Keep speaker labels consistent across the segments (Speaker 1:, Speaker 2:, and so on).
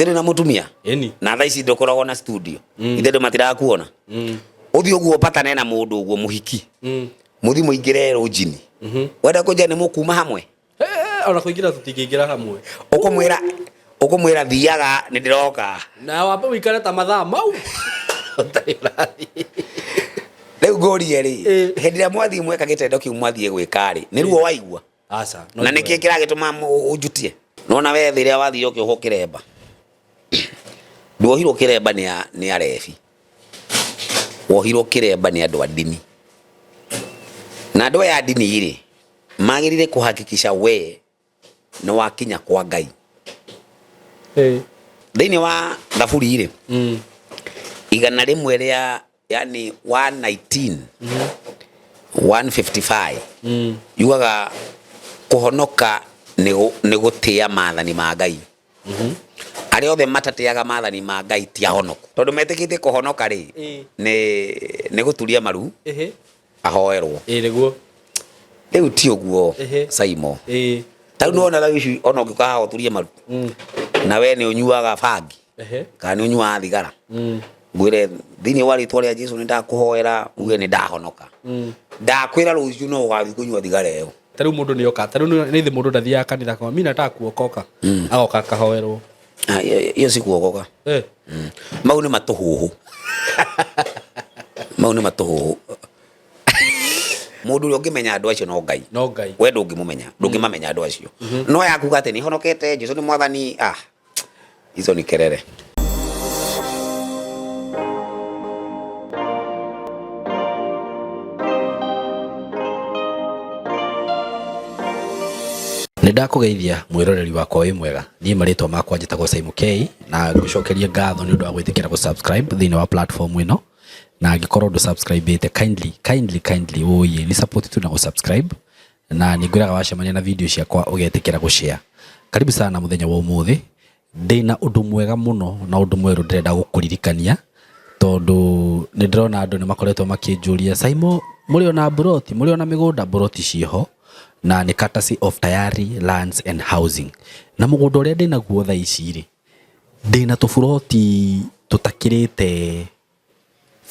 Speaker 1: Ithe ndĩ na mũtumia.
Speaker 2: Ĩni.
Speaker 1: Na thaa ici ndũkoragwo na studio. Ithe andũ matirakuona. Ũthiĩ ũguo ũpatane na mũndũ ũguo mũhiki. Mũthiĩ mũingĩre rũnjini. Wenda kũnjĩra nĩ mũkuma hamwe?
Speaker 2: Eh, ona kũingĩra tũtingĩingĩra hamwe.
Speaker 1: Ũkũmwĩra ũkũmwĩra thiaga nĩ ndĩroka.
Speaker 2: Na wambe ũikare ta mathaa mau. Ũtarĩ ũrathiĩ.
Speaker 1: Rĩu ngũrie rĩ,
Speaker 2: Ĩ.
Speaker 1: hĩndĩ ĩrĩa mwathiĩ mweka gĩtendo kĩu mwathiĩ gwĩka rĩ, nĩ ruo waigua?
Speaker 2: Aca. No
Speaker 1: Na nĩkĩ kĩragĩtũma ũnjutie? Nona we thĩ ĩrĩa wathiĩ ũkĩohwo kĩremba. Nduohirwo kĩremba nĩ a nĩ arebi. Wohirwo kĩremba nĩ andũ a ndini. Na andũ aya a ndini rĩ, magĩrĩire kũhakikisha we nĩ wakinya kwa Ngai.
Speaker 2: Ĩ.
Speaker 1: Thĩinĩ wa Thaburi rĩ, 100 rĩa yani 119 155 yugaga kũhonoka nĩ gũtĩa maathani ma Ngai. Arĩa othe matatĩaga maathani ma Ngai ti ahonoku. Tondũ metĩkĩtie kũhonoka rĩ, nĩ gũturia maru ahoerwo.
Speaker 2: Ĩ nĩguo.
Speaker 1: Rĩu ti ũguo Saimo. Ta rĩu nĩwona rĩu ici ona ũngĩũka haha ũturie maru na we nĩ ũnyuaga bangi kana nĩ ũnyuaga thigara, ngwĩre thĩinĩ wa rĩtwa rĩa Jesu nĩ ndakũhoera uge nĩ ndahonoka. Ndakwĩra rũciũ no ũgathiĩ kũnyua thigara ĩyo.
Speaker 2: Ta rĩu mũndũ nĩoka, ta rĩu nĩ thĩ mũndũ ndathiaga kanitha akauga mi nataka kuokoka. Agoka akahoerwo.
Speaker 1: Ah, hiyo si kuokoka. Mau nĩ matũhũhũ. Mau nĩ matũhũhũ. Mũndũ ũrĩa ũngĩmenya andũ acio no Ngai.
Speaker 2: No Ngai.
Speaker 1: We ndũngĩmũmenya, ndũngĩmamenya andũ acio. No yakuga atĩ nĩ honokete, Jesu nĩ mwathani, ah, hizo ni kelele.
Speaker 2: Nĩ ndakũgeithia mwĩroreri wakwa wĩ mwega. Niĩ marĩtwa makwa njĩtagwo Simon K na ngũcokerie ngatho nĩ ũndũ wa gwĩtĩkĩra gũ subscribe thĩinĩ wa platform ĩno. Na angĩkorwo ndũ subscribe ĩte kindly kindly kindly ũyĩ ni support tu na gũ subscribe na nĩ ngwĩraga wacemania na video ciakwa ũgetĩkĩra gũ share. Karibu sana mũthenya wa ũmũthĩ. Ndĩna ũndũ mwega mũno na ũndũ mwerũ ndĩrenda gũkũririkania tondũ nĩ ndĩrona andũ nĩ makoretwo makĩnjũria Saimo mũrĩ ona mburoti, mũrĩ ona mĩgũnda? Mburoti ciĩho na nĩ courtesy of Tayari Lands and Housing. Na mũgũnda ũrĩa ndĩnaguo thaa ici rĩ, ndĩna tũburoti tũtakĩrĩte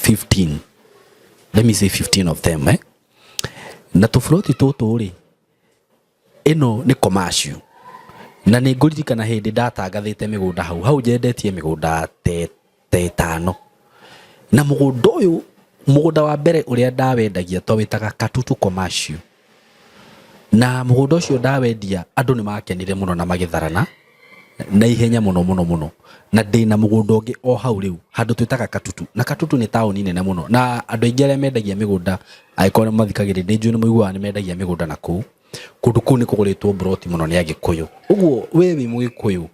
Speaker 2: 15, let me say 15 of them eh? Na tũburoti tũtũ rĩ, ĩno nĩ commercial na nĩ ngũririkana hĩndĩ ndatangathĩte mĩgũnda hau hau nyendetie mĩgũnda ta ĩtano na mũgũnda ũyũ mũgũnda wa mbere ũrĩa ndawendagia twawĩtaga Katutu Commercial na mũgũnda ũcio ndawendia andũ nĩ makenire mũno na magĩtharana na ihenya mũno mũno mũno na ndĩna mũgũnda ũngĩ o hau rĩu handũ twĩtaga Katutu na Katutu nĩ taũni nene mũno na andũ aingĩ arĩa mendagia mĩgũnda angĩkorwo nĩ mathikagĩrĩria nĩ njũĩ nĩ mũiguaga nĩ mendagia mĩgũnda na kũu kũndũ kũu nĩ kũgũrĩtwo mburoti mũno nĩ Agĩkũyũ ũguo we wĩ Mũgĩkũyũ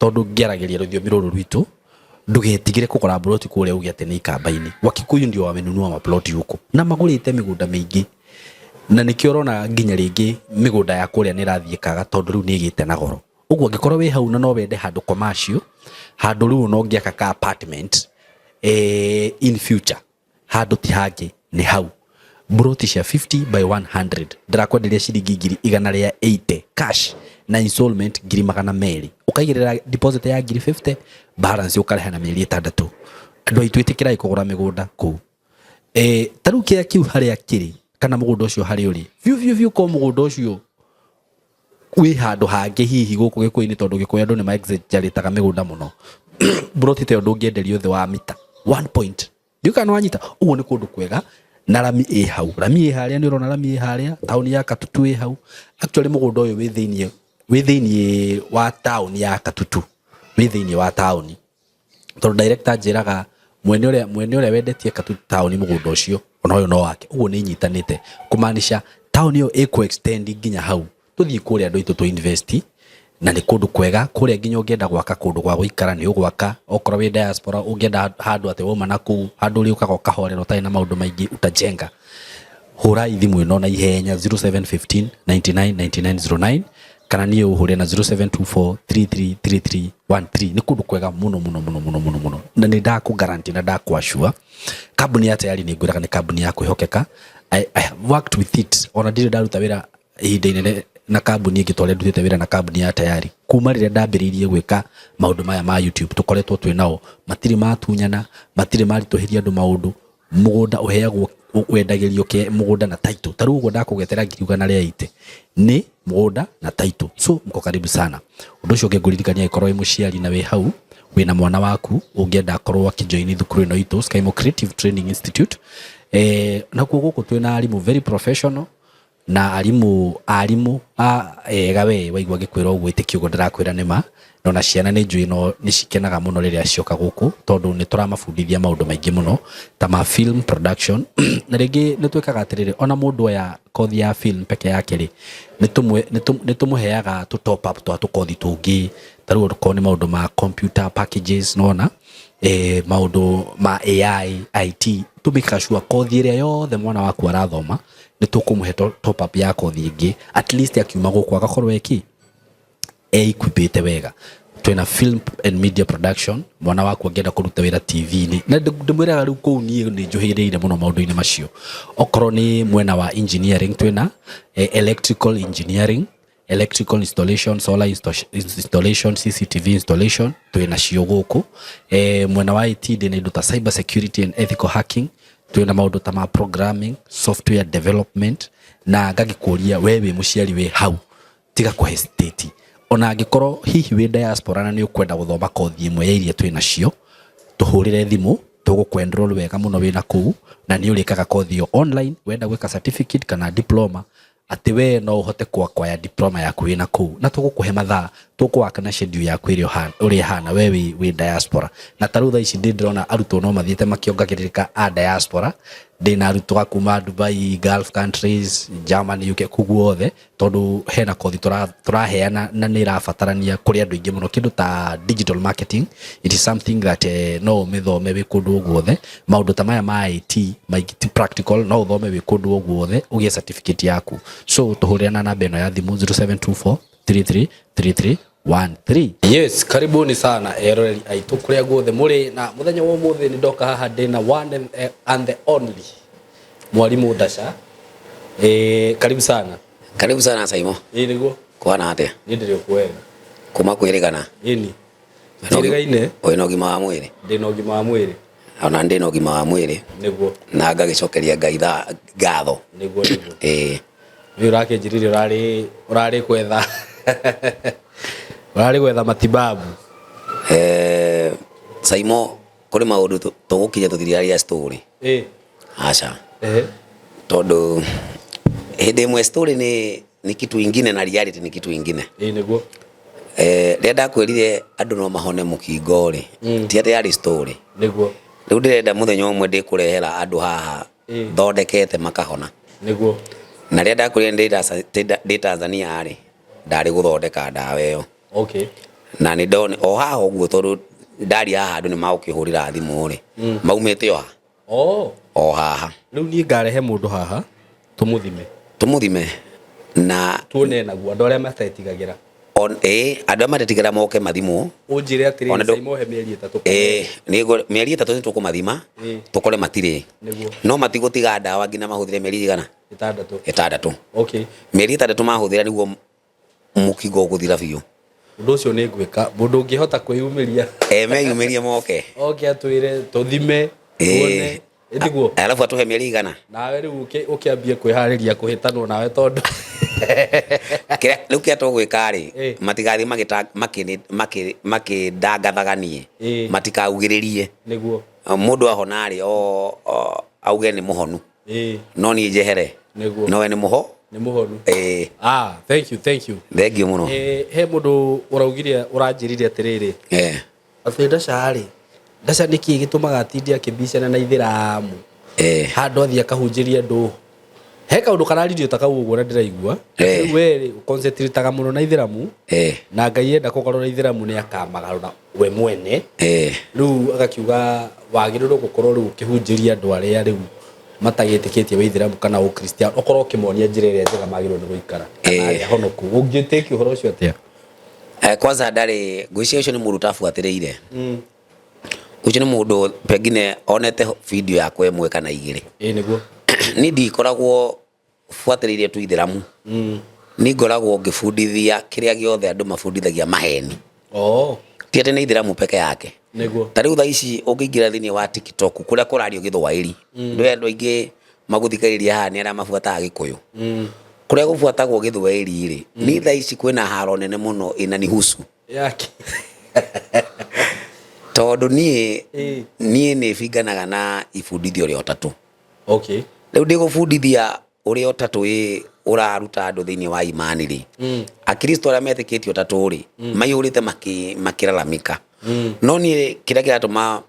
Speaker 2: tondũ ngĩaragĩria rũthiomi rũrũ rwitũ ndũgetigĩre kũgũra mburoti kũrĩa uge atĩ nĩ ikamba-inĩ Wakikuyu ndio wamenunua maploti huko na magũrĩte mĩgũnda mĩingĩ na nĩkĩo ũrona nginya rĩngĩ mĩgũnda ya kũrĩa nĩ ĩrathiĩ ĩkaga tondũ rĩu nĩ ĩgĩte na goro ũguo angĩkorwo wĩ hau na no wende handũ commercial handũ rĩu no ũngĩaka ka apartment in future handũ ti hangĩ nĩ hau mburoti cia 50 by 100 ndĩrakwenderia ciringi 180,000 cash na installment 200,000 ũkaigĩrĩra deposit ya 50,000 balance ũkarĩha na mĩeri 6. Andũ aitũ ĩtĩkĩrai kũgũra mĩgũnda kũu. Ta rĩu kĩrĩa kĩu harĩa kĩrĩ kana mũgũnda ũcio harĩa ũrĩ biũ biũ biũ ko mũgũnda ũcio wĩ handũ hangĩ hihi gũkũ Gĩkũyũ-inĩ tondũ Gĩkũyũ andũ nĩ ma exaggerate-aga mĩgũnda mũno mburoti ta ĩyo ndũngĩenderio thĩ wa mita 1 point ndiũĩ kana nĩwanyita ũguo nĩ kũndũ kwega na rami ĩ hau rami ĩ harĩa nĩ ũrona rami ĩ harĩa taũni ya Katutu ĩ hau actually mũgũnda ũyũ wĩ thĩinĩ wĩ thĩinĩ wa taũni ya Katutu wĩ thĩinĩ wa taũni tondũ director anjĩraga mwene ũrĩa mwene ũrĩa wendetie Katutu taũni mũgũnda ũcio ona ũyũ no wake ũguo nĩ inyitanĩte kũmaanisha taũni ĩyo ĩkũ extend nginya hau tũthiĩ kũrĩa andũ aitũ tũ invest na nĩ kũndũ kwega kũrĩa nginya ũngĩenda gwaka kũndũ gwa gũikara nĩ ũgwaka okorwo wĩ diaspora ũngĩenda handũ atĩ wauma na kũu handũ ũrĩũkaga ũkahorera ũtarĩ na maũndũ maingĩ utajenga hũrai thimũ ĩno na ihenya 0715 99 99 09 kana niĩ ũhũre na 0724 3333 13 nĩ kũndũ kwega mũno mũno mũno mũno mũno mũno na nĩ ndakũ guarantee na ndakũ assure kambuni ya Tayari nĩ ngwĩraga nĩ kambuni ya kwĩhokeka. I have worked with it ona ndirĩ ndaruta wĩra ihinda inene Na kambuni ĩngĩ twarĩa ndutĩte wĩra na kambuni ya Tayari kuma rĩrĩa ndambĩrĩirie gwĩka maũndũ maya ma YouTube, tũkoretwo twĩ nao, matirĩ matunyana, matirĩ maritũhĩria andũ maũndũ. Mũgũnda ũheagwo, wendagĩrio ke mũgũnda na title. Ta rĩu ũguo ndakũgetera 180,000 nĩ mũgũnda na title, so mko karibu sana. Ũndũ ũcio ũngĩ ngũririkania, angĩkorwo wĩ mũciari na wĩ hau wĩna mwana waku ũngĩenda akorwo akĩjoini thukuru ĩno itũ, Skymo Creative Training Institute, nakuo gũkũ twĩna arimũ very professional na arimũ a ega. We waigua ngĩkwĩra ũguo, ĩtĩkia ũguo ndĩrakwĩra nĩ ma. Na ona ciana nĩ njũĩ no nĩ cikenaga mũno rĩrĩa cioka gũkũ, tondũ nĩ tũramabundithia maũndũ maingĩ mũno ta ma film production. Na rĩngĩ nĩ twĩkaga atĩrĩrĩ, ona mũndũ oya kothi ya film peke yake rĩ, nĩ tũmũheaga tũ top up twa tũkothi tũngĩ. Ta rĩu okorwo nĩ maũndũ ma computer packages, nona maũndũ ma AI, IT, tũmĩkaga sure kothi ĩrĩa yothe mwana waku arathoma nĩ tũkũmũhe top up ya kothi ĩngĩ, at least akiuma gũkũ agakorwo eki equipĩte wega. Twĩna film and media production, mwana waku angĩenda kũruta wĩra TV-inĩ, na ndĩmwĩraga rĩu kũu niĩ nĩ njũhĩrĩire mũno maũndũ-inĩ macio. Okorwo nĩ mwena wa engineering, twĩna electrical engineering, electrical installation, solar installation, CCTV installation, twĩna cio gũkũ. Mwena wa IT ndĩna indo ta cyber security and ethical hacking, twĩna maũndũ ta ma programming, software development. Na ngagĩkũria, we wĩ mũciari wĩ hau, tiga kũ hesitate. Ona angĩkorwo hihi wĩ diaspora na nĩ ũkwenda gũthoma kothi ĩmwe ya iria twĩ nacio, tũhũrĩre thimũ, tũgũkũ enroll wega mũno wĩna kũu, na nĩ ũrĩkaga kothi ĩyo online. Wenda gwĩka certificate kana diploma, atĩ we no ũhote kuacquire diploma yaku wĩna kũu, na tũgũkũhe mathaa, tũkũwaka na schedule yaku ĩrĩa ũrĩa ĩhana we wĩ diaspora. Na ta rĩu thaa ici ndĩ ndĩrona arutwo no mathiĩte makĩongagĩrĩrĩka a diaspora. Ndĩna arutwo a kuma Dubai, Gulf countries, Germany, UK, kũu guothe, tondũ hena kothi tũraheana na nĩ ĩrabatarania kũrĩ andũ aingĩ mũno. Kĩndũ ta digital marketing, it is something that no ũmĩthome wĩ kũndũ o guothe. Maũndũ ta maya ma IT maingĩ ti practical, no ũthome wĩ kũndũ o guothe ũgĩe certificate yaku. So tũhũrĩre na namba ĩno ya thimũ, 0724 33 33 13. Yes, karibuni sana eroreri aitũ kũrĩa guothe mũrĩ. Na mũthenya wa ũmũthĩ nĩ ndoka haha ndĩna one and the only Mwalimu Ndasha. Karibu sana.
Speaker 1: Karibu sana, Saimo.
Speaker 2: Ĩ nĩguo.
Speaker 1: Kwana atia?
Speaker 2: Niĩ ndĩrĩ o kwega.
Speaker 1: Kuma kwĩrĩgana.
Speaker 2: Ĩni tũtirĩgaine.
Speaker 1: Wĩna ũgima wa mwĩrĩ?
Speaker 2: Ndĩna ũgima wa mwĩrĩ.
Speaker 1: Ona ndĩna ũgima wa mwĩrĩ. Na ngagĩcokeria Ngai ngatho.
Speaker 2: Nĩguo.
Speaker 1: Ĩĩ.
Speaker 2: Nĩ ũrakĩnjĩrire ũrarĩ gwetha matibabu.
Speaker 1: Saimo, kũrĩ maũndũ tũgũkinya tũtiraria story. Aca. Tondũ hĩndĩ ĩmwe story nĩ kitu ingine na reality nĩ kitu ingine.
Speaker 2: Ĩ nĩguo.
Speaker 1: Rĩrĩa ndakwĩrire andũ no mahone mũkingo rĩ, ti atĩ yarĩ story. Rĩu ndĩrenda mũthenya ũmwe ndĩkũrehera andũ haha thondekete makahona. Na rĩrĩa ndakwĩrire ndĩ Tanzania rĩ, ndarĩ gũthondeka ndawa ĩyo. Na nĩ ndone o haha ũguo, tondũ ndaria haha andũ nĩ magũkĩhũrĩra thimũ rĩ, maumĩte o haha. O haha.
Speaker 2: Rĩu niĩ ngarehe mũndũ haha tũmũthime.
Speaker 1: Tũmũthime na
Speaker 2: tuone naguo andũ arĩa matetigagĩra.
Speaker 1: Ĩ, andũ arĩa matetigĩra moke mathimwo.
Speaker 2: Ũnjĩre atĩrĩrĩ, Saimo, he mĩeri 3.
Speaker 1: Ĩ, mĩeri 3 nĩ tũkũmathima, tũkore matirĩ. No matigũtiga ndawa nginya mahũthĩre mĩeri igana?
Speaker 2: 6.
Speaker 1: 6. Mĩeri 6 mahũthĩra nĩguo mũkingo ũgũthira biũ.
Speaker 2: Ũndũ ũcio nĩ ngwĩka. Mũndũ ũngĩhota kwĩyumĩria.
Speaker 1: Meyumĩrie moke.
Speaker 2: Oke atwĩre tũthime, tuone. Ĩtiguo?
Speaker 1: Alafu atũhe mĩeri igana.
Speaker 2: Nawe rĩu ũkĩambie kwĩharĩria kũhĩtanwo nawe tondũ
Speaker 1: Rĩu kĩrĩa tũgwĩka rĩ, matigathiĩ makĩndangathaga niĩ, matikaugĩrĩrie. Mũndũ ahona rĩ, o auge nĩ mũhonu, no niĩ njehere. No we nĩ mũho.
Speaker 2: Nĩ mũhonu.
Speaker 1: Ĩ.
Speaker 2: Ah, thank you, thank you.
Speaker 1: Thank you mũno.
Speaker 2: He mũndũ ũraugire, ũranjĩrire atĩrĩrĩ, atĩ Ndasha rĩ, Ndasha nĩkĩ gĩtũmaga atinde akĩbicana na ithĩramu handũ athiĩ akahunjĩria andũ? He kaũndũ kararirio ta kau ũguo na ndĩraigua. Rĩu we rĩ, ũconcentrataga mũno na ithĩramu, na Ngai enda kũgarũra ithĩramu nĩ akamagarũra we mwene. Rĩu agakiuga wagĩrĩirwo gũkorwo rĩu ũkĩhunjĩria andũ arĩa rĩu matagĩtĩkĩtie wĩithĩramu kana ũkristiano, ũkorwo ũkĩmonia njĩra ĩrĩa njega magĩrĩirwo nĩ gũikara kana arĩa honoku. Ũngĩtĩkia ũhoro ũcio atĩa?
Speaker 1: Kwanza ndarĩ ngwĩciria ũcio nĩ mũndũ ũtabuatĩrĩire. Ũcio nĩ mũndũ pengine onete video yakwa ĩmwe kana igĩrĩ.
Speaker 2: Ĩ nĩguo.
Speaker 1: Niĩ ndikoragwo buatĩrĩire tu ithĩramu. Ni ngoragwo ngĩbundithia kĩrĩa gĩothe andũ mabundithagia maheni.
Speaker 2: Oh.
Speaker 1: Ti atĩ nĩ ithĩramu peke yake.
Speaker 2: Nĩguo.
Speaker 1: Ta rĩu thaa ici ũngĩingĩra thĩinĩ wa TikTok kũrĩa kũrario gĩthwaĩri, ndũĩ andũ aingĩ magũthikagĩrĩria haha nĩ arĩa mabuataga gĩkũyũ. Kũrĩa gũbuatagwo gĩthwaĩri rĩ, ni thaa ici kwĩna haro nene mũno inanihusu.
Speaker 2: Yake.
Speaker 1: Tondũ niĩ niĩ nĩ binganaga na ibundithio rĩa ũtatũ.
Speaker 2: Okay.
Speaker 1: Rĩu ndĩgũbundithia ũrĩa ũtatũ ĩ ũraruta andũ thĩinĩ wa imani rĩ, akristo arĩa metĩkĩtie ũtatũ rĩ, maihũrĩte makĩlalamika. No niĩ kĩrĩa kĩratũma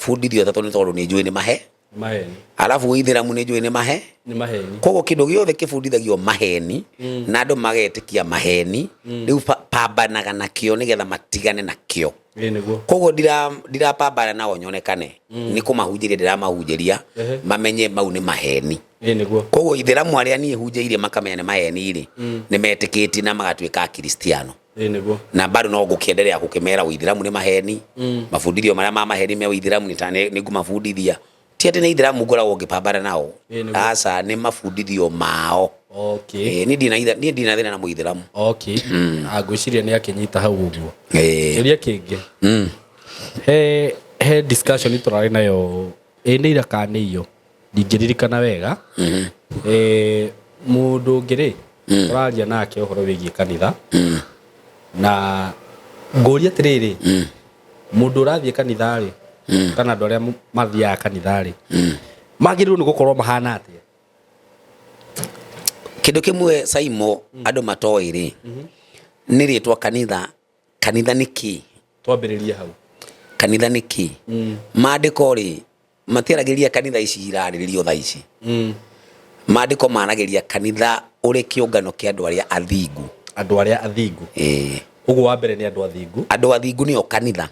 Speaker 1: bundithio ũtatũ nĩ tondũ nĩ njũĩ nĩ mahe.
Speaker 2: Maheni.
Speaker 1: Arabu ithĩramu nĩ njũĩ nĩ mahe.
Speaker 2: Nĩ maheni.
Speaker 1: Koguo kĩndũ gĩothe kĩbundithagio maheni na andũ magetĩkia maheni, rĩu pambanaga nakĩo nĩgetha matigane nakĩo.
Speaker 2: Ĩĩ nĩguo.
Speaker 1: Koguo ndirapambana nao nyonekane, nĩ kũmahunjĩria ndĩramahunjĩria mamenye mau nĩ maheni.
Speaker 2: Ĩĩ nĩguo.
Speaker 1: Koguo ithĩramu arĩa niĩ hunjĩirie makamenya nĩ maheni rĩ, nĩ metĩkĩtie na magatuĩka akristiano.
Speaker 2: Ĩĩ nĩguo.
Speaker 1: Na bado no ngũkĩenderea gũkĩmera ũithĩramu nĩ maheni, mabundithio marĩa ma maheni me ũithĩramu nĩ ta nĩ ngũmabundithia. Ti atĩ nĩ ithĩramu ngoragwo ngĩpambana nao.
Speaker 2: Ĩĩ nĩguo.
Speaker 1: Aca, nĩ mabundithio mao.
Speaker 2: Okay.
Speaker 1: Ĩĩ, niĩ ndina thĩna na mũithĩramu.
Speaker 2: Okay. Ah, ngwĩciria nĩ akĩnyita hau ũguo.
Speaker 1: Ĩĩ.
Speaker 2: Kĩũria kĩngĩ. He discussion tũrarĩ nayo, ĩ nĩ ira kana nĩ iyo, ndingĩririkana wega. Mũndũ ũngĩ rĩ, tũraria nake ũhoro wĩgiĩ kanitha. Na ngũria atĩrĩrĩ, mũndũ ũrathiĩ kanitha rĩ, kana andũ arĩa mathiaga kanitha rĩ, magĩrĩirwo nĩ gũkorwo mahana atĩa?
Speaker 1: Kĩndũ kĩmwe Saimo andũ matoĩ rĩ, nĩ rĩtwa kanitha. Kanitha nĩ kĩ?
Speaker 2: Twambĩrĩrie hau.
Speaker 1: Kanitha nĩ kĩ? Maandĩko rĩ, matiaragĩria kanitha ici irarĩrĩrio thaa ici. Maandĩko maragĩria kanitha ũrĩ kĩũngano kĩa andũ arĩa athingu.
Speaker 2: Andũ arĩa athingu.
Speaker 1: Ĩĩ.
Speaker 2: Ũguo wa mbere nĩ andũ athingu.
Speaker 1: Andũ athingu nĩo kanitha.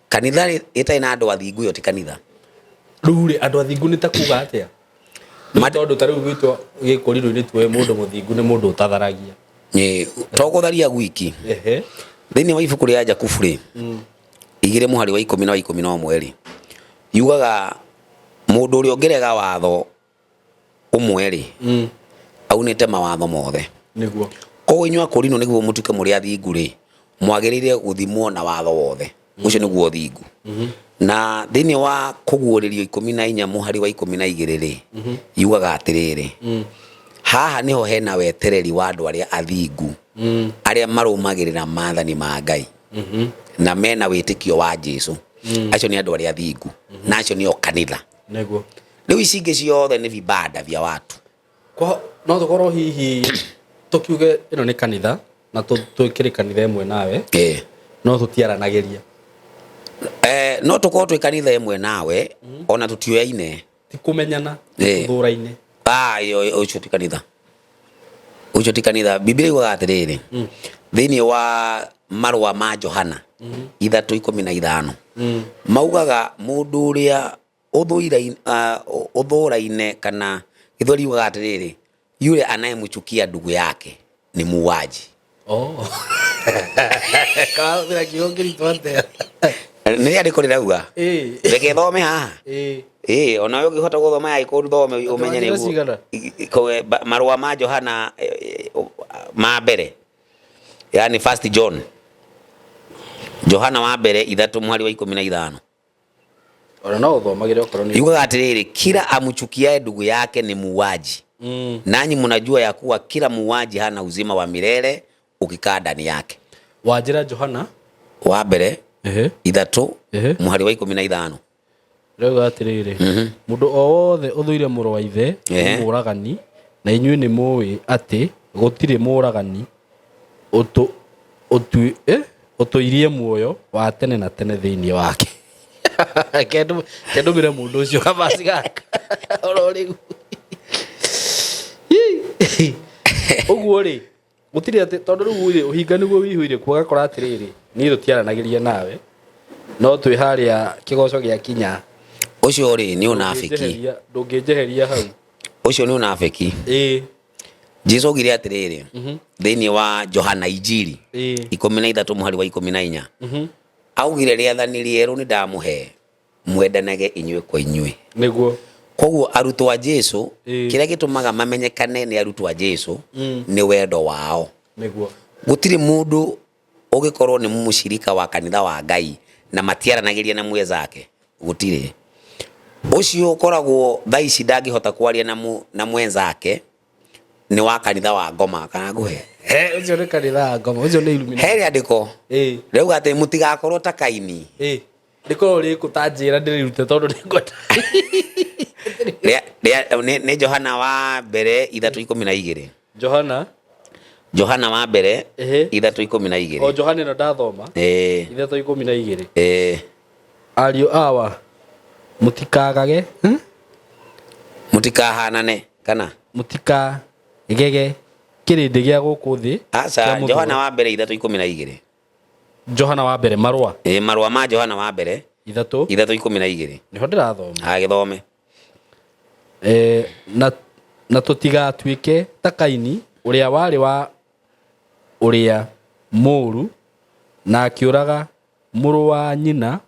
Speaker 1: Kanitha ĩtarĩ na andũ athingu ĩyo ti kanitha.
Speaker 2: Rĩu rĩ, andũ athingu nĩ ta kuga atĩa? Tondũ ta rĩu gwitũ gĩkũrirũ-inĩ tuoĩ mũndũ mũthingu nĩ mũndũ ũtatharagia.
Speaker 1: Ĩĩ, to gũtharia gwiki. Thĩinĩ wa ibuku rĩa Jakubu rĩ, 2 mũhari wa 10 na wa 11 rĩ, yugaga mũndũ ũrĩa ũngĩrega watho ũmwe rĩ, aunĩte mawatho mothe.
Speaker 2: Nĩguo.
Speaker 1: Koguo inyuĩ akũrinũ nĩguo mũtuĩke mũrĩ athingu rĩ, mwagĩrĩire gũthimwo na watho wothe. Ũcio nĩguo ũthingu. Na thĩinĩ wa kũguũrĩrio 14 mũhari wa 12 rĩ, yugaga atĩrĩrĩ, haha nĩho hena wetereri wa andũ arĩa athingu, arĩa marũmagĩrĩra maathani ma Ngai, na mena wĩtĩkio wa Jesũ. Acio nĩ andũ arĩa athingu, na acio nĩo kanitha.
Speaker 2: Nĩguo.
Speaker 1: Rĩu ici ingĩ ciothe nĩ vibanda vya watu.
Speaker 2: Kwa no tũkorwo hihi tũkiuge ĩno nĩ kanitha na twĩkĩre kanitha ĩmwe nawe, no tũtiaranagĩria.
Speaker 1: No tũkorwo twĩ kanitha ĩmwe nawe, ona tũtioyaine.
Speaker 2: Ti kũmenyana, tũthũraine.
Speaker 1: Ĩyo, ũcio ti kanitha. Ũcio ti kanitha. Biblia yugaga atĩrĩrĩ, thĩinĩ wa marũa ma Johana 3:15, maugaga mũndũ ũrĩa ũthũraine kana gĩthweri yugaga atĩrĩrĩ, yule anayemchukia ndugu yake ni muuaji.
Speaker 2: Oh. Kahũthĩra kiugo kĩritũ atĩa?
Speaker 1: Nĩ rĩandĩko rĩrauga. Reke thome haha. Ĩĩ, ona we ũngĩhota gũthoma ya ikũrũ thome ũmenye
Speaker 2: Njĩra
Speaker 1: nĩguo.
Speaker 2: cigana?
Speaker 1: Marũa ma Johana ma mbere. Yaani First John. Johana wa mbere 3 mũhari wa 15.
Speaker 2: Ona no ũthomagĩre okorwo nĩ
Speaker 1: Yugaga atĩrĩrĩ, kila amchukiaye ndugu yake ni muuaji. Nanyi mnajua ya kuwa kila muuaji hana uzima wa milele ukikaa ndani yake.
Speaker 2: Wa njĩra Johana
Speaker 1: wa mbere 3 mũhari wa 15.
Speaker 2: Rĩu atĩrĩrĩ, mũndũ o wothe ũthũire mũrũ wa ithe nĩ mũũragani, na inyuĩ nĩ mũũĩ atĩ gũtirĩ mũũragani ũtũirie muoyo wa tene na tene thĩinĩ wake. Kendũmĩre mũndũ ũcio kabaci gaka. Oro rĩu. Ũguo rĩ, gũtirĩ atĩ, tondũ rĩu rĩ, ũhinga nĩguo wĩihũire kuo, ũgakora atĩrĩrĩ, niĩ tũtiaranagĩria nawe, no twĩ harĩa kĩgoco gĩa kinya.
Speaker 1: Ũcio rĩ, nĩ ũnabiki.
Speaker 2: Ndũngĩnjeheria hau.
Speaker 1: Ũcio nĩ ũnabiki. Jesu augire atĩrĩrĩ, thĩinĩ wa Johana Injiri, 13 mũhari wa 14. Augire rĩathani rĩerũ nĩ ndamũhe, mwendanage inyuĩ kwa inyuĩ.
Speaker 2: Nĩguo.
Speaker 1: Koguo arutwo a Jesu,
Speaker 2: Ĩĩ.
Speaker 1: kĩrĩa gĩtũmaga mamenyekane nĩ arutwo a Jesu nĩ wendo wao.
Speaker 2: Nĩguo.
Speaker 1: Gũtirĩ mũndũ ũngĩkorwo nĩ mũcirika wa kanitha wa Ngai na matiaranagĩria na mwenzake, gũtirĩ. Ũcio ũkoragwo thaa ici ndangĩhota kwaria na mwenzake nĩ wa kanitha wa ngoma kana ngũhe.
Speaker 2: He, ũcio nĩ kanitha wa ngoma, ũcio nĩ Illuminati.
Speaker 1: He rĩandĩko rĩauga atĩ mũtigakorwo ta Kaini.
Speaker 2: Ĩĩ. Rĩkorwo rĩkũ ta njĩra ndĩrĩrute tondũ nĩngwenda.
Speaker 1: Nĩ Johana wa mbere 3:12.
Speaker 2: Johana.
Speaker 1: Johana wa mbere 3:12.
Speaker 2: O Johana ĩno ndathoma.
Speaker 1: Ĩĩ.
Speaker 2: 3:12.
Speaker 1: Ĩĩ.
Speaker 2: Ariũ awa mũtikagage,
Speaker 1: Mũtikahanane kana
Speaker 2: mũtikagege kĩrĩndĩ gĩa gũkũ thĩ.
Speaker 1: Aca,
Speaker 2: kĩa mũthũũro.
Speaker 1: Johana wa mbere 3:12.
Speaker 2: Johana wa mbere marũa.
Speaker 1: Ĩĩ, marũa ma Johana wa mbere
Speaker 2: 3.
Speaker 1: 3:12.
Speaker 2: Nĩho ndĩrathoma.
Speaker 1: Agĩthome.
Speaker 2: Na tũtigatuĩke ta Kaini ũrĩa warĩ wa ũrĩa mũũru na akĩũraga mũrũ wa nyina,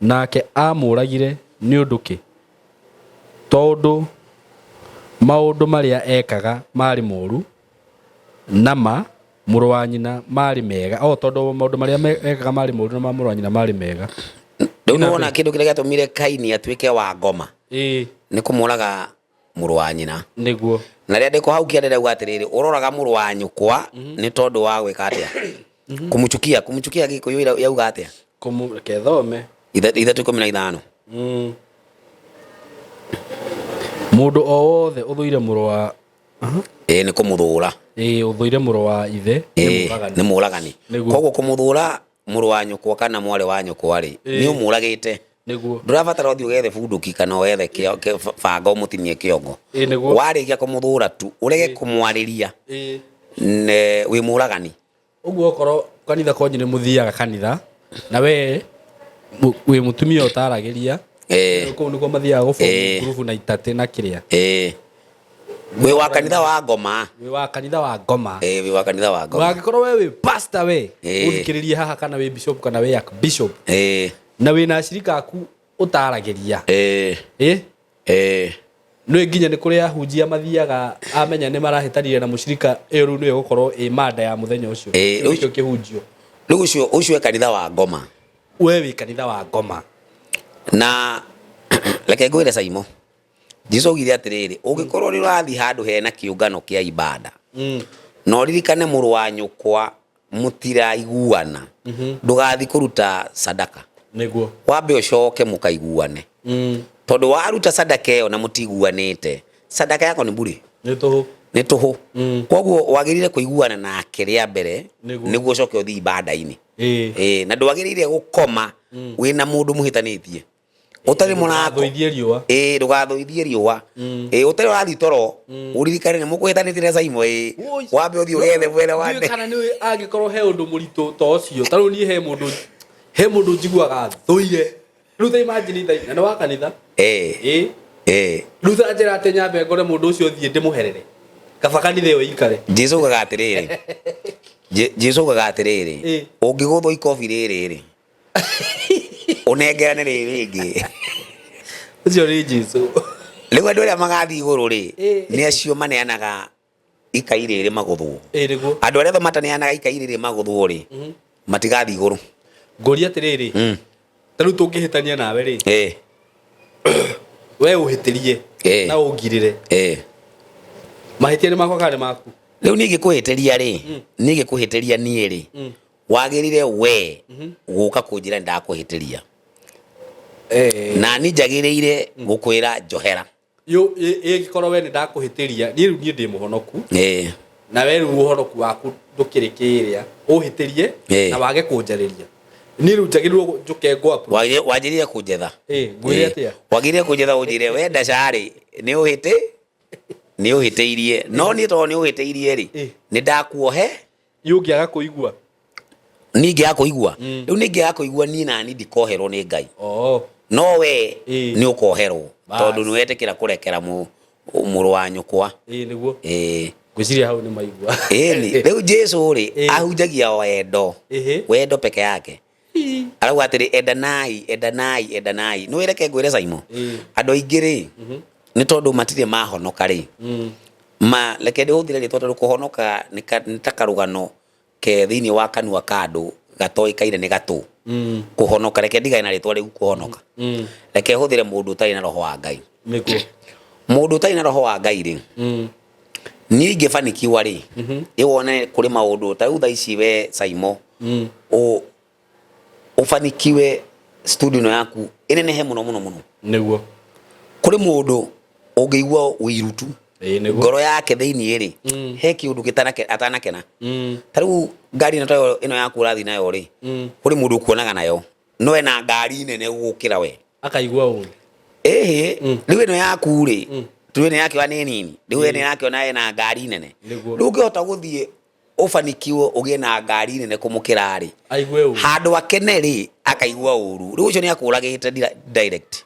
Speaker 2: nake amũũragire nĩ ũndũ kĩ? Tondũ maũndũ marĩa ekaga marĩ moru na ma mũrũ wa nyina marĩ mega. O tondũ maũndũ marĩa ekaga marĩ moru na ma mũrũ wa nyina marĩ mega.
Speaker 1: Rĩu nĩwona kĩndũ kĩrĩa gĩatũmire Kaini atuĩke wa ngoma.
Speaker 2: Ĩĩ.
Speaker 1: Nĩ kũmũraga mũrũ wa nyina.
Speaker 2: Nĩguo.
Speaker 1: Na rĩandĩko hau kĩande rĩauga atĩrĩrĩ, ũroraga mũrũ wa nyũkwa nĩ tondũ wa gwĩka atĩa? Kũmũchukia, kũmũchukia Gĩkũyũ yauga atĩa?
Speaker 2: Reke thome.
Speaker 1: 3:15.
Speaker 2: Mũndũ o wothe ũthũire mũrũ wa
Speaker 1: Ĩĩ, nĩ kũmũthũra.
Speaker 2: Ĩĩ, ũthũire mũrũ wa ithe nĩ
Speaker 1: Ĩĩ,
Speaker 2: mũũragani.
Speaker 1: nĩ mũũragani.
Speaker 2: Nĩguo.
Speaker 1: Koguo kũmũthũra mũrũ wa nyũkwa kana mwarĩ wa nyũkwa rĩ, nĩ ũmũragĩte.
Speaker 2: Nĩguo.
Speaker 1: Ndũrabatara ũthiĩ ũgethe bunduki kana wethe banga ũmũtinie kĩongo.
Speaker 2: Ĩĩ, nĩguo.
Speaker 1: Warĩkia kũmũthũra tu, ũrege kũmwarĩria.
Speaker 2: Ĩĩ.
Speaker 1: Wĩ mũũragani.
Speaker 2: Ũguo okorwo kanitha kwanyu nĩ mũthiaga kanitha na we wĩ mũtumia ũtaragĩria,
Speaker 1: Ĩĩ.
Speaker 2: kũu nĩkuo mathiaga gũbũrũri
Speaker 1: Ĩĩ.
Speaker 2: ngurubu na itatĩ na kĩrĩa.
Speaker 1: Ĩĩ. Wĩ wa kanitha wa ngoma.
Speaker 2: Wĩ wa kanitha wa ngoma.
Speaker 1: Ĩĩ, wĩ wa kanitha wa ngoma.
Speaker 2: Wangĩkorwo we wĩ pastor we,
Speaker 1: Ĩĩ.
Speaker 2: ũthikĩrĩrie haha kana wĩ bishop kana wĩ archbishop.
Speaker 1: Ĩĩ.
Speaker 2: Na wĩ na acirika aku ũtaragĩria.
Speaker 1: Ĩĩ.
Speaker 2: Ĩĩ.
Speaker 1: Ĩĩ.
Speaker 2: Nĩ nginya nĩ kũrĩ ahunjia mathiaga amenya nĩ marahĩtanire na mũcirika, ĩyo rĩu nĩyo ĩgũkorwo ĩ mada ya mũthenya ũcio.
Speaker 1: Ĩĩ,
Speaker 2: Kĩu nĩkĩo kĩhunjio.
Speaker 1: Rĩu ũcio e kanitha wa ngoma.
Speaker 2: We wĩ kanitha wa ngoma.
Speaker 1: Na reke ngwĩre Saimo, Jesu augire atĩrĩrĩ, ũngĩkorwo nĩ ũrathiĩ handũ hena kĩũngano kĩa ibada, na ũririkane mũrũ wa nyũkwa mũtiraiguana, ndũgathiĩ kũruta sadaka.
Speaker 2: Nĩguo.
Speaker 1: Wambe ũcoke mũkaiguane. Tondũ waruta sadaka ĩyo na mũtiguanĩte, sadaka yako nĩ bure.
Speaker 2: Nĩ tũhũ.
Speaker 1: Nĩ tũhũ. Koguo wagĩrĩire kũiguana nake rĩa mbere,
Speaker 2: Nĩguo.
Speaker 1: nĩguo ũcoke ũthiĩ ibada-inĩ.
Speaker 2: Ĩĩ.
Speaker 1: Ĩĩ, na ndwagĩrĩire gũkoma wĩna mũndũ mũhĩtanĩtie. Ũtarĩ mũrako.
Speaker 2: Ndũgathũithie riũa.
Speaker 1: Ĩĩ, ndũgathũithie riũa. Ĩĩ, ũtarĩ ũrathiĩ toro, ũririkane nĩ mũkũhĩtanĩtie na Saimo, ĩĩ.
Speaker 2: Oi.
Speaker 1: Wambe ũthiĩ ũgethe mwena wa
Speaker 2: Ndiũĩ
Speaker 1: nde.
Speaker 2: kana nĩ angĩkorwo he ũndũ mũritũ ta ũcio. Ta rĩu niĩ he mũndũ njiguaga thũire. Rĩu ta imagine tha, na nĩ wa kanitha.
Speaker 1: Ĩĩ.
Speaker 2: Ĩĩ.
Speaker 1: Ĩĩ.
Speaker 2: Rĩu ta njĩra atĩ nyambe ngore mũndũ ũcio thiĩ ndĩmũherere. Kaba kanitha ĩyo ĩikare.
Speaker 1: Jesu augaga atĩrĩrĩ. Jesu augaga atĩrĩrĩ.
Speaker 2: Ĩĩ.
Speaker 1: Ũngĩgũthwo ikobi rĩrĩ rĩ, ũnengerane rĩrĩ rĩngĩ.
Speaker 2: Ũcio nĩ Jesu.
Speaker 1: Rĩu andũ arĩa magathiĩ igũrũ rĩ,
Speaker 2: Ĩĩ.
Speaker 1: nĩ acio maneanaga ikai rĩrĩ magũthwo.
Speaker 2: Ĩĩ, nĩguo.
Speaker 1: Andũ arĩa othe mataneanaga ikai rĩrĩ magũthwo rĩ, matigathiĩ igũrũ.
Speaker 2: Ngũria atĩrĩrĩ, ta rĩu tũngĩhĩtania nawe rĩ,
Speaker 1: Ĩĩ.
Speaker 2: we ũhĩtĩrie
Speaker 1: Ĩĩ.
Speaker 2: na ũngirĩre.
Speaker 1: Ĩĩ.
Speaker 2: Mahĩtia nĩ makwa kana nĩ maku?
Speaker 1: Rĩu niĩ ngĩkũhĩtĩria rĩ, niĩ ngĩkũhĩtĩria niĩ rĩ, wagĩrĩire we gũka kũnjĩra nĩ ndakũhĩtĩria. Na niĩ njagĩrĩire gũkwĩra njohera.
Speaker 2: Ĩngĩkorwo we nĩ ndakũhĩtĩria, niĩ rĩu niĩ ndĩ mũhonoku.
Speaker 1: Ĩĩ.
Speaker 2: Na we rĩu ũhonoku waku ndũkĩrĩ kĩrĩa, ũhĩtĩrie
Speaker 1: Ĩĩ.
Speaker 2: na wage kũnjarĩria. Niĩ rĩu njagĩrĩirwo njũke ngũ approach.
Speaker 1: Wagĩrĩire kũnjetha.
Speaker 2: Ĩĩ, ngwĩre
Speaker 1: Ĩĩ.
Speaker 2: atĩa?
Speaker 1: Wagĩrĩire kũnjetha ũnjĩre we ndacarĩ nĩ ũhĩtĩ, nĩ ũhĩtĩirie. No niĩ tondũ nĩ ũhĩtĩirie rĩ,
Speaker 2: Ĩĩ.
Speaker 1: nĩ ndakuohe.
Speaker 2: Niĩ ũngĩaga kũigua.
Speaker 1: Niĩ ingĩaga kũigua. Rĩu niĩ ingĩaga kũigua niĩ nani ndikoherwo nĩ Ngai. No we
Speaker 2: Ĩĩ.
Speaker 1: nĩ ũkoherwo.
Speaker 2: Bas.
Speaker 1: Tondũ nĩ wetĩkĩra kũrekera mũrũ wa nyũkwa.
Speaker 2: Ĩĩ, nĩguo.
Speaker 1: Ĩĩ.
Speaker 2: Ngwĩciria hau nĩ maigua.
Speaker 1: Ĩĩ, rĩu Jesu rĩ,
Speaker 2: Ĩĩ.
Speaker 1: ahunjagia wendo.
Speaker 2: Ĩhĩ.
Speaker 1: Wendo peke yake.
Speaker 2: Ĩĩ.
Speaker 1: Arauga atĩrĩ, endanai, endanai, endanai. Nĩ wĩreke ngwĩre Saimo.
Speaker 2: Ĩĩ.
Speaker 1: Andũ aingĩ rĩ, Nĩ tondũ matirĩ mahonoka rĩ. Ma reke ndĩhũthĩre rĩtwa tondũ kũhonoka nĩ ta karũgano ke thĩinĩ wa kanua ka andũ gatoĩkaine nĩ gatũ. Kũhonoka, reke ndigane na rĩtwa rĩu kũhonoka. Reke hũthĩre mũndũ ũtarĩ na roho wa Ngai.
Speaker 2: Nĩguo.
Speaker 1: Mũndũ ũtarĩ na roho wa Ngai rĩ, niĩ ingĩbanikiwa rĩ, ĩwone kũrĩ maũndũ ta rĩu thaa ici we Saimo, ũbanikiwe studio ĩno yaku ĩnenehe mũno mũno mũno.
Speaker 2: Nĩguo.
Speaker 1: Kũrĩ mũndũ ũngĩigua ũiru tu
Speaker 2: Ĩĩ nĩguo.
Speaker 1: Ngoro yake thĩinĩ rĩ, he kĩũndũ atanakena. Ta rĩu ngari ĩno tayo ĩno yaku ũrathiĩ nayo rĩ, kũrĩ mũndũ ũkuonaga nayo no ena ngari nene gũgũkĩra we.
Speaker 2: Akaigua ũru.
Speaker 1: Ĩhĩ, rĩu ĩno yaku rĩ, rĩu ĩno yakĩoya nĩ nini, rĩu ĩno yakĩona ena ngari nene.
Speaker 2: Nĩguo.
Speaker 1: Rĩu ũngĩhota gũthiĩ ũbanikiwe ũgĩe na ngari nene kũmũkĩra rĩ,
Speaker 2: Aigue ũru.
Speaker 1: Handũ akene rĩ, akaigua ũru. Rĩu ũcio nĩ akũragĩte direct.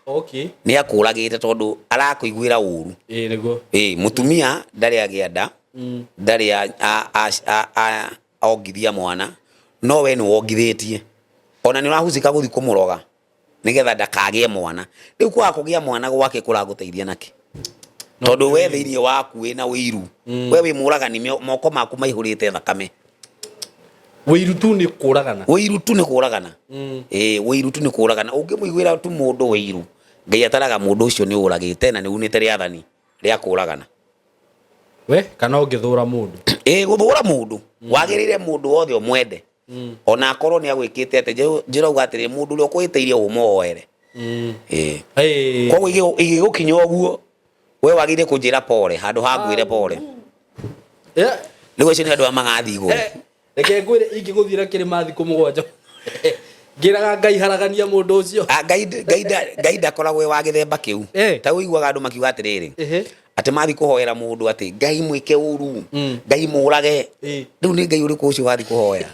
Speaker 1: Nĩ akũragĩte tondũ arakũiguĩra ũru.
Speaker 2: Ĩĩ nĩguo.
Speaker 1: Ĩĩ, mũtumia ndarĩ agĩa nda, ndarĩ ongithia mwana, no we nĩ wongithĩtie. Ona nĩ ũrahucika gũthiĩ kũmũroga nĩgetha ndakagĩe mwana. Rĩu kwaga kũgĩa mwana gwake kũragũteithia nakĩ? Tondũ we thĩinĩ waku wĩna ũiru. We wĩ mũragani, moko maku maihũrĩte thakame.
Speaker 2: Ũiru tu nĩ kũragana.
Speaker 1: Ũiru tu nĩ kũragana. Ĩĩ, ũiru tu nĩ kũragana. Ũngĩmũiguĩra tu mũndũ ũiru, Ngai ataraga mũndũ ũcio nĩ ũragĩte na nĩ unĩte rĩathani rĩa kũragana.
Speaker 2: We kana ũngĩthũra mũndũ.
Speaker 1: Ĩĩ, gũthũra mũndũ. Wagĩrĩire mũndũ wothe ũmwende. Ona akorwo nĩ agwĩkĩte atĩ, njĩrauga atĩrĩ, mũndũ ũrĩa ũkũhĩtĩirie ũmũhoere. Ĩĩ.
Speaker 2: Hey.
Speaker 1: Koguo igĩgũkinya ũguo, we wagĩrĩire kũnjĩra pole, handũ ha ngwĩre pole. Rĩu acio nĩ andũ arĩa magathiĩ igũrũ.
Speaker 2: Reke ngwĩre, ingĩgũthiĩra kĩrĩma thikũ 7 ngĩraga Ngai haragania mũndũ ũcio.
Speaker 1: Ah, Ngai ndakoragwo e wa gĩthemba kĩu. Ta ũiguaga andũ makiuga atĩrĩrĩ, atĩ mathiĩ kũhoera mũndũ atĩ Ngai mwĩke ũru, Ngai mũrage. Rĩu nĩ Ngai ũrĩkũ ũcio wathiĩ kũhoya?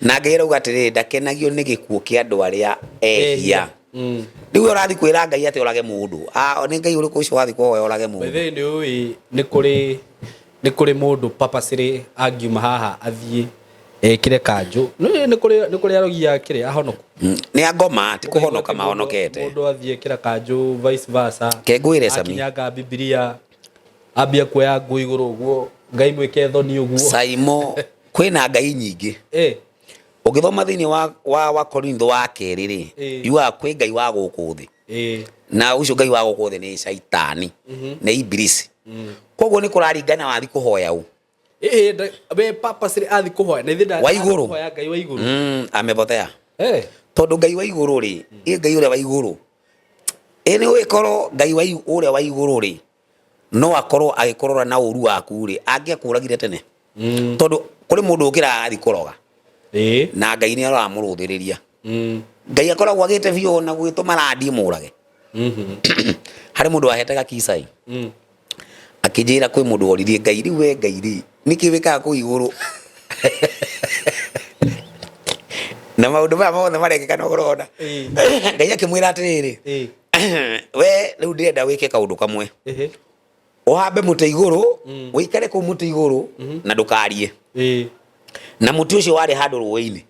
Speaker 1: Na Ngai arauga atĩrĩrĩ, ndakenagio nĩ gĩkuũ kĩa andũ arĩa ehia. Rĩu we ũrathiĩ kwĩra Ngai atĩ ũrage mũndũ. Ah, nĩ Ngai ũrĩkũ ũcio wathiĩ kũhoya ũrage mũndũ?
Speaker 2: By the way, nĩ ũĩ nĩ kũrĩ mũndũ purposely angiuma haha athiĩ ekĩre kanjũ. Nĩ kũrĩ arogi a kĩrĩa ahonoku.
Speaker 1: Nĩ angoma, ti kũhonoka mahonokete.
Speaker 2: Mũndũ athiĩ ekĩra kanjũ vice versa.
Speaker 1: Ke ngwĩre, Sami.
Speaker 2: Akinyanga Bibilia, ambia kuoya nguo igũrũ ũguo, Ngai mwĩke thoni ũguo.
Speaker 1: Saimo, kwĩna Ngai nyingĩ. Ũngĩthoma thĩinĩ wa Korintho wa kerĩ rĩ, yugaga kwĩ Ngai wa gũkũ thĩ. Na ũcio Ngai wa gũkũ thĩ nĩ Shaitani, nĩ Ibilisi. Koguo nĩ kũraringana wathiĩ kũhoya ũ.
Speaker 2: Ĩĩ, we purposely athiĩ kũhoya, na ithe
Speaker 1: Wa igũrũ.
Speaker 2: kũhoya Ngai wa igũrũ.
Speaker 1: Amepotea. Tondũ Ngai wa igũrũ rĩ, ĩ Ngai ũrĩa wa igũrũ. Ĩ nĩ ũgĩkorwo Ngai wa ũrĩa wa igũrũ rĩ, no akorwo agĩkũrora na ũru waku rĩ, angĩakũragire tene. Tondũ kũrĩ mũndũ ũkĩraga agathiĩ kũroga. Na Ngai nĩ aramũrũthĩrĩria. Ngai akoragwo agĩte biũ na gwĩtũma randi mũrage. Harĩ mũndũ wahete gakicai. Akĩnjĩra kwĩ mũndũ woririe Ngai, rĩu we Ngai rĩ, nĩkĩ wĩkaga kũu igũrũ? Na maũndũ maya mothe marekĩka no ũrona. Ngai akĩmwĩra atĩrĩrĩ, we rĩu ndĩrenda wĩke kaũndũ kamwe. Ũhambe mũtĩ igũrũ, ũikare kũu mũtĩ igũrũ na ndũkarie. Na mũtĩ ũcio warĩ handũ rũĩ-inĩ.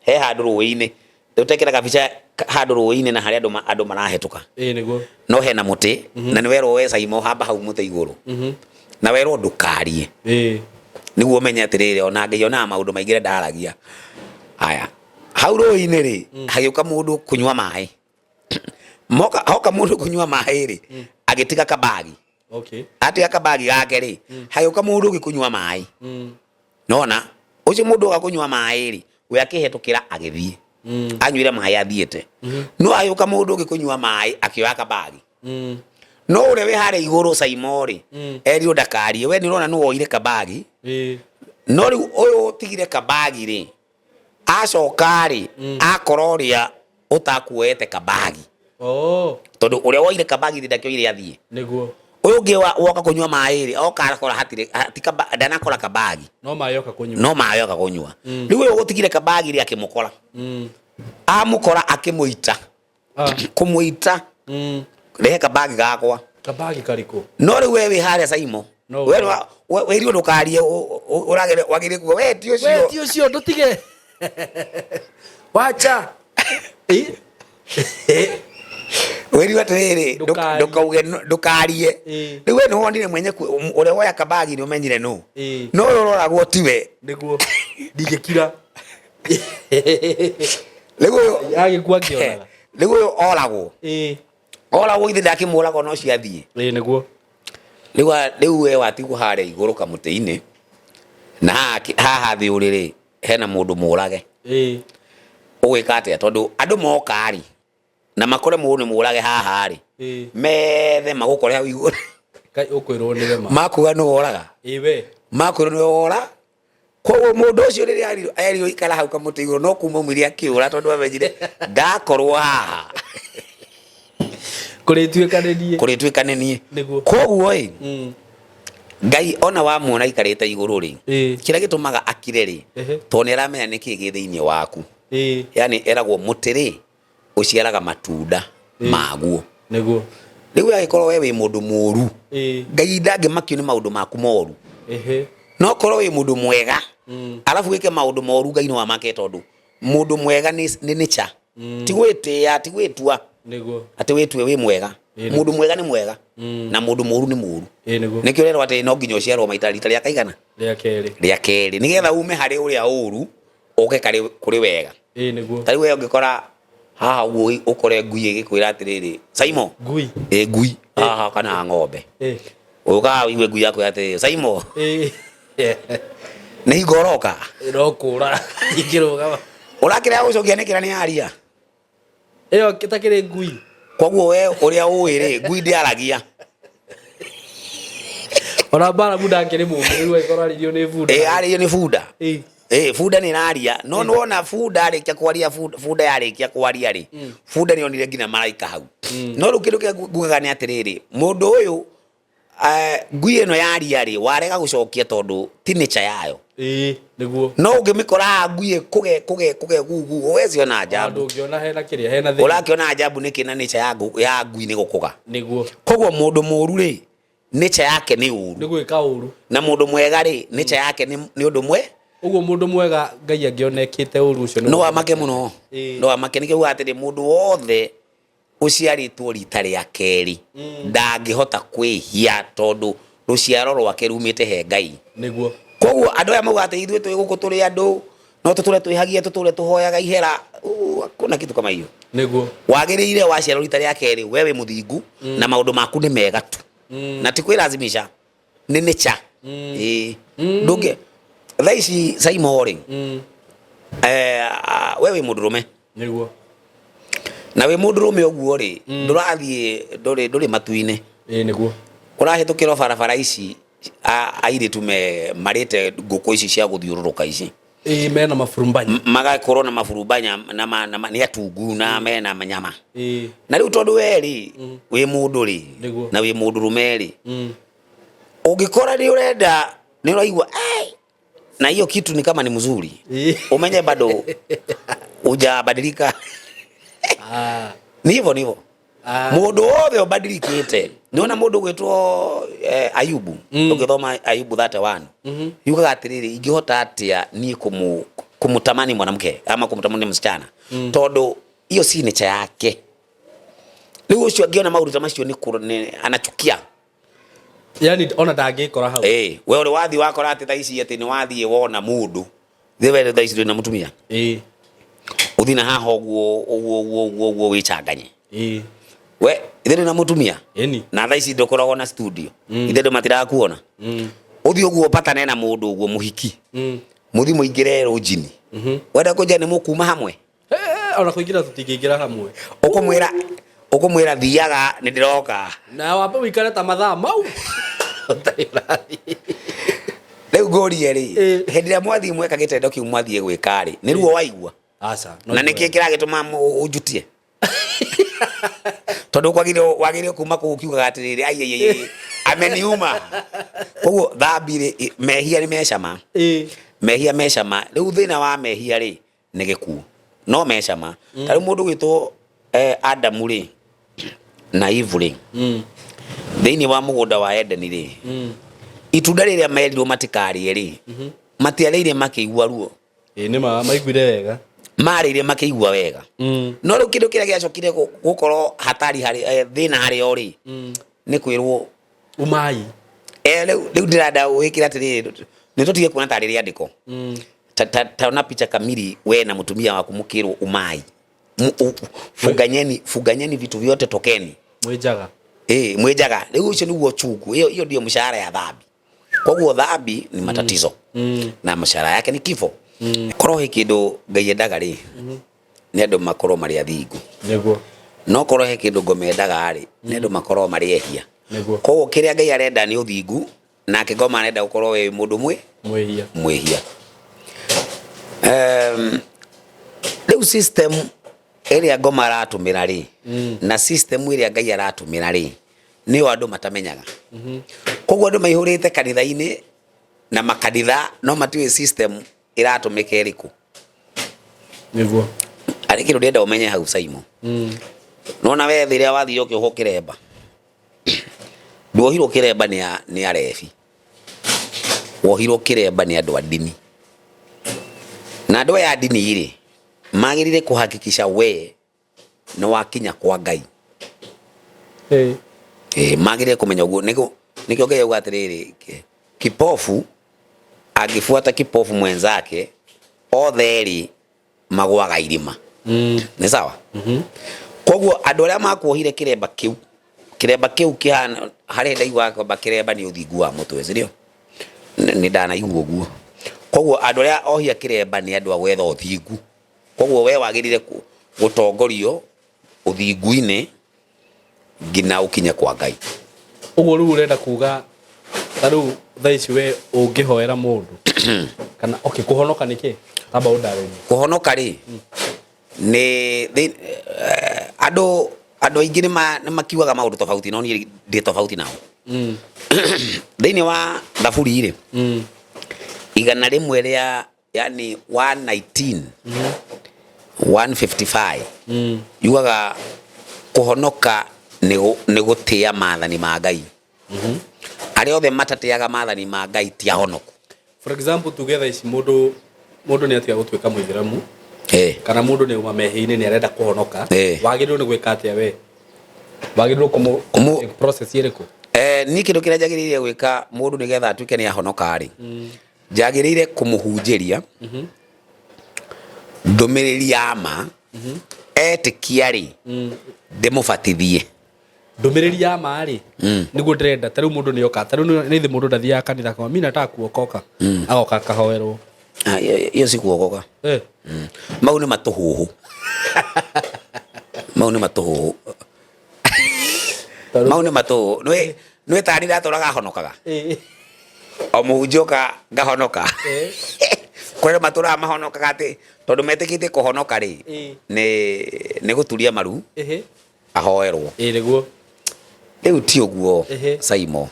Speaker 1: He handũ rũĩ-inĩ. Rĩu tekĩra kabica handũ rũĩ-inĩ na harĩa andũ marahĩtũka.
Speaker 2: Ĩĩ nĩguo.
Speaker 1: No hena mũtĩ, na nĩ werwo we Saimo hamba hau mũtĩ igũrũ. Na werwo ndũkarie. Nĩguo ũmenye atĩrĩrĩ, ona Ngai onaga maũndũ maingĩ rĩa ndaragia. Haya, hau rũĩ-inĩ rĩ, hagĩũka mũndũ kũnyua maĩ. Moka, hoka mũndũ kũnyua maĩ rĩ, agĩtiga kabagi. Atiga kabagi gake rĩ, hagĩũka mũndũ ũngĩ kũnyua maĩ. Nona, ũcio mũndũ oka kũnyua maĩ rĩ, we akĩhetũkĩra agĩthiĩ. Anyuire maĩ athiĩte. No agĩũka mũndũ ũngĩ kũnyua maĩ, akĩoya kabagi. No ũrĩa wĩ harĩa igũrũ Saimo rĩ, erirwo ndakarie, we nĩ ũrona nĩ woire kabagi. No rĩu ũyũ ũtigire kabagi rĩ, acoka rĩ, akora ũrĩa ũtakuoete kabagi. Tondũ ũrĩa woire kabagi rĩ, ndakĩoire athiĩ.
Speaker 2: Nĩguo.
Speaker 1: Ũyũ ũngĩ woka kũnyua maĩ rĩ, oka akora hatirĩ, ndanakora kabagi.
Speaker 2: No maĩ oka kũnyua.
Speaker 1: No maĩ oka kũnyua. Rĩu ũyũ ũgũtigire kabagi rĩ, akĩmũkora. Amũkora akĩmũita. Kũmũita. Rehe kabagi gakwa.
Speaker 2: Kabagi karĩkũ?
Speaker 1: No rĩu we wĩ harĩa Saimo.
Speaker 2: No.
Speaker 1: We wĩrirwo ndũkarie, wagĩrĩire kuga, we ti ũcio.
Speaker 2: We ti ũcio, ndũtige. Wacha.
Speaker 1: Wĩrirwo atĩrĩrĩ,
Speaker 2: Ndũkarie.
Speaker 1: Ndũkauge, ndũkarie. Rĩu we nĩwonire mwenye ũrĩa woya kabagi, nĩ ũmenyire nũ. No ũyũ ũroragwo tiwe.
Speaker 2: Nĩguo ndingĩkira.
Speaker 1: Rĩu ũyũ
Speaker 2: Agĩkua ngĩonaga.
Speaker 1: Rĩu ũyũ oragwo, oragwo ithe ndakĩmũraga no ciathiĩ.
Speaker 2: Ĩĩ, nĩguo.
Speaker 1: Rĩu we watigwo harĩa igũrũ kamũtĩ-inĩ, na haha thĩ ũrĩrĩ hena mũndũ mũrage. Ũgwĩka atĩa? Tondũ andũ moka rĩ, na makore mũndũ nĩ mũrage haha rĩ, methe magũkore hau igũrũ.
Speaker 2: Kai ũkwĩrwo nĩwe ma.
Speaker 1: Makuga nĩ woraga.
Speaker 2: Ĩĩ we.
Speaker 1: Makwĩrwo nĩ wora. Koguo mũndũ ũcio rĩrĩa erirwo ikara hau kamũtĩ igũrũ, no kuma umire akĩũra, tondũ amenyire ndakorwo haha
Speaker 2: Kũrĩtuĩka nĩ niĩ.
Speaker 1: Kũrĩtuĩka nĩ niĩ. Koguo ĩ, Ngai ona wamuona aikarĩte igũrũ rĩ, kĩrĩa gĩtũmaga akire rĩ, tondũ nĩ aramenya nĩkĩ gĩ thĩinĩ waku. Yani eragwo mũtĩ rĩ, ũciaraga matunda maguo. Rĩu angĩkorwo we wĩ mũndũ mũru, Ngai ndangĩmakio nĩ maũndũ maku moru. No korwo wĩ mũndũ mwega, arabu wĩke maũndũ moru, Ngai no amake, tondũ mũndũ mwega nĩ nature. Ti gwĩtĩĩa, ti gwĩtua atĩ wĩtue wĩ mwega. Mũndũ mwega nĩ mwega, na mũndũ mũru nĩ mũru.
Speaker 2: Ĩĩ, nĩguo.
Speaker 1: Nĩkĩo ũrerwo atĩ no nginya ũciarwo maita rita rĩa kaigana?
Speaker 2: Rĩa kerĩ.
Speaker 1: Rĩa kerĩ, nĩgetha ume harĩ ũrĩa ũru ũke kũrĩ wega.
Speaker 2: Ĩĩ, nĩguo.
Speaker 1: Ta rĩu we ũngĩkora haha ũguo, ũkore ngui ĩgĩkwĩra atĩrĩrĩ, "Saimo."
Speaker 2: Ngui.
Speaker 1: Ĩ, ngui haha kana ng'ombe. Ũkaga ũigue ngui yakwĩra atĩrĩrĩ, "Saimo, nĩ hingo ũroka."
Speaker 2: No kũra ingĩrũgama.
Speaker 1: Ũrakĩrega gũcokia nĩkĩra nĩ yaria.
Speaker 2: Ĩyo takĩrĩ ngui.
Speaker 1: Koguo we ũrĩa ũĩ rĩ, ngui ndĩaragia.
Speaker 2: Ona Balamu ndakĩrĩ mũũmĩrĩru angĩkorwo arĩirio nĩ bunda.
Speaker 1: Ĩ, arĩirio nĩ bunda. Ĩ, bunda nĩ ĩraria, no nĩwona bunda arĩkia kwaria, bunda yarĩkia kwaria rĩ, bunda nĩ yonire nginya maraika hau. No rĩu kĩndũ kĩrĩa ngugaga nĩ atĩrĩrĩ, mũndũ ũyũ, ngui ĩno yaria rĩ, warega gũcokia tondũ ti nature yayo.
Speaker 2: Ĩĩ, nĩguo.
Speaker 1: No ũngĩmĩkora haha ngui ĩkũge kũge kũge gugu, ũgeciona
Speaker 2: Ona
Speaker 1: ajabu.
Speaker 2: Ndũngĩona hena kĩrĩa, hena thĩna.
Speaker 1: Ũrakĩona ajabu nĩkĩ na nature ya ngui nĩ gũkũga? Koguo mũndũ mũru rĩ, nature yake nĩ ũru.
Speaker 2: Nĩ gwĩka ũru.
Speaker 1: Na mũndũ mwega rĩ, nature yake nĩ ũndũ mwe.
Speaker 2: Ũguo mũndũ mwega Ngai angĩona ekĩte ũru ũcio
Speaker 1: No amake mũno. No amake. Nĩkĩo ugaga atĩrĩ, mũndũ wothe ũciarĩtwo rita rĩa kerĩ ndangĩhota kwĩhia, tondũ rũciaro rwake rumĩte he Ngai. Koguo andũ aya maugaga atĩ ithuĩ twĩ gũkũ tũrĩ andũ no tũtũre twĩhagia, tũtũre tũhoyaga ihera, hakuna kitu kama hiyo. Wagĩrĩire waciarwo rita rĩa kerĩ, we wĩ mũthingu na maũndũ maku nĩ mega tu, na ti kwĩlazimisha, nĩ nature. Ĩĩ, ndũngĩ thaa ici Saimo rĩ, we wĩ mũndũrũme. Na wĩ mũndũrũme ũguo rĩ, ndũrathiĩ, ndũrĩ matu-inĩ.
Speaker 2: Ĩĩ, nĩguo.
Speaker 1: Ũrahĩtũkĩra barabara ici, airĩtu me marĩte ngũkũ ici cia gũthiũrũrũka ici.
Speaker 2: Ĩĩ, mena maburumbanya.
Speaker 1: Magakorwo na maburumbanya na nĩ atungu na mena nyama. Na rĩu tondũ we rĩ, wĩ mũndũ rĩ, na wĩ mũndũrũme rĩ, ũngĩkora nĩ ũrenda, nĩ ũraigua "Ai, na hiyo kitu ni kama ni mzuri," umenye bado hujabadilika. Ni hivyo, ni hivyo. Mũndũ wothe ũbadilĩkĩte, nĩwona mũndũ ũgwĩtwo Ayubu, ũngĩthoma Ayubu 31, yugaga atĩrĩrĩ, ingĩhota atĩa niĩ kumutamani mwanamke ama kumutamani msichana, tondũ hiyo si nature yake? Rĩu ũcio angĩona maũndũ ta macio nĩ anachukia.
Speaker 2: Yani ona ndangĩkora hau.
Speaker 1: Ĩ, we ũrĩ wathiĩ wakora atĩ thaa ici atĩ nĩ wathiĩ wona mũndũ thĩ, we thaa ici ndũrĩ na mũtumia, ũthiĩ na haha ũguo ũguo ũguo ũguo ũguo wĩcanganye? We ithe ndĩ na mũtumia. Na thaa ici ndũkoragwo na studio, ithe andũ matirakuona. Ũthiĩ ũguo ũpatane na mũndũ ũguo mũhiki, mũthiĩ mũingĩre rũnjini, wenda kũnjia nĩ mũkuma hamwe?
Speaker 2: Ona kũingĩra tũtingĩingĩra hamwe.
Speaker 1: Ũkũmwĩra thiaga, nĩ ndĩroka.
Speaker 2: Na wambe ũikare ta mathaa mau ũtarĩ ũrathiĩ.
Speaker 1: Rĩu ngũrie rĩ, hĩndĩ ĩrĩa mwathiĩ mweka gĩtendo kĩu mwathiĩ gwĩka rĩ, nĩ ruo waigua?
Speaker 2: Aca.
Speaker 1: Na nĩkĩ kĩragĩtũma ũnjutie? Tondũ kwagĩrĩire kuma kũu ũkiugaga atĩrĩrĩ, "Ai, ai, ai, ameniuma." Koguo thambi rĩ, mehia nĩ mecama. Mehia mecama. Rĩu thĩna wa mehia rĩ, nĩ gĩkuũ, no mecama. Ta rĩu mũndũ gwĩtwo Adamu rĩ na Eve rĩ, thĩinĩ wa mũgũnda wa Edeni rĩ, itunda rĩrĩa merirwo matikarĩe rĩ, matiarĩire makĩigua ruo.
Speaker 2: Ĩĩ, nĩ ma maiguire wega.
Speaker 1: Marĩire makĩigua wega. No rĩu kĩndũ kĩrĩa gĩacokire gũkorwo hatari harĩ thĩna harĩ o rĩ, nĩ kwĩrwo
Speaker 2: umai.
Speaker 1: Rĩu ndĩrenda wĩkĩre atĩrĩrĩ, nĩ tũtige kuona tarĩ rĩandĩko. Ta ona picha kamili, we na mũtumia waku mũkĩrwo umai. Funganyeni, funganyeni vitu vyote, tokeni.
Speaker 2: Mwĩ njaga.
Speaker 1: Eh, mwĩ njaga. Rĩu ũcio nĩguo chungu. Hiyo ndio mshahara ya dhambi. Koguo dhambi ni matatizo na mshahara yake ni kifo. Korwo he kĩndũ Ngai endaga rĩ, nĩ andũ makorwo marĩ athingu. No korwo he kĩndũ ngoma endaga rĩ, nĩ andũ makorwo marĩ ehia. Koguo kĩrĩa Ngai arenda nĩ ũthingu, nake ngoma arenda gũkorwo wĩ mũndũ mwĩ
Speaker 2: Mwĩhia.
Speaker 1: Mwĩhia. Rĩu system ĩrĩa ngoma aratũmĩra rĩ, na system ĩrĩa Ngai aratũmĩra rĩ, nĩyo andũ matamenyaga. Koguo andũ maihũrĩte kanitha-inĩ na makanitha no matiũĩ system ĩratũmĩka ĩrĩkũ. Arĩ kĩndũ ndĩrenda ũmenye hau, Saimo. Nona we rĩrĩa wathire ũkĩohwo kĩremba, nduohirwo kĩremba nĩ arebi, wohirwo kĩremba nĩ andũ a ndini. Na andũ aya a ndini rĩ, magĩrĩire kũhakikisha we nĩ wakinya kwa Ngai. Magĩrĩire kũmenya ũguo. Nĩkĩo Ngai auga atĩrĩrĩ, kipofu angĩbuata kipofu mwenzake, othe erĩ magwaga irima. Nĩ sawa? Koguo andũ arĩa makuohire kĩremba kĩu, kĩremba kĩu kĩhana harĩ ndaigua kwamba kĩremba nĩ ũthingu wa mũtwe, sindio? Nĩ ndanaigua ũguo. Koguo andũ arĩa ohia kĩremba nĩ andũ a gwetha ũthingu. Koguo we wagĩrĩire gũtongorio ũthingu-inĩ nginya ũkinye kwa Ngai.
Speaker 2: Ũguo rĩu ũrenda kuga ta rĩu thaa ici we ũngĩhoera mũndũ kana, okay, kũhonoka nĩ kĩ? Tamba ũndarĩrie.
Speaker 1: Kũhonoka rĩ, nĩ andũ aingĩ nĩ makiugaga maũndũ tofauti, no niĩ ndĩ tofauti nao. Thĩinĩ wa Thaburi rĩ, 100 rĩa, yani 119, 155, yugaga kũhonoka nĩ gũtĩa maathani ma Ngai. Arĩa othe matatĩaga maathani ma Ngai ti ahonoku.
Speaker 2: For example, tuge thaa ici mũndũ nĩ atiga gũtuĩka mũithĩramu, kana mũndũ nĩ auma mehia-inĩ, nĩ arenda kũhonoka, wagĩrĩirwo nĩ gwĩka atĩa? We wagĩrĩirwo process ĩrĩkũ?
Speaker 1: Niĩ kĩndũ kĩrĩa njagĩrĩire gwĩka mũndũ nĩgetha atuĩke nĩ ahonoka rĩ, njagĩrĩire kũmũhunjĩria ndũmĩrĩri ya ma. Etĩkia rĩ, ndĩmũbatithie.
Speaker 2: Ndũmĩrĩri ya ma rĩ, nĩguo ndĩrenda. Ta rĩu mũndũ nĩ oka, ta rĩu nĩ thĩ mũndũ ndathiaga kanitha, akauga mi nataka kuokoka, agoka akahoerwo.
Speaker 1: Ah, hiyo si kuokoka. Mau nĩ matũhũhũ, mau nĩ matũhũhũ, mau nĩ matũhũhũ. Nĩ tani ndatũraga honokaga o mũhunjia oka ngahonoka. Kũrĩ andũ matũraga mahonokaga atĩ tondũ metĩkĩtie kũhonoka rĩ, nĩ gũturia maru ahoerwo.
Speaker 2: Ĩ nĩguo.
Speaker 1: Rĩu ti ũguo. Saimo,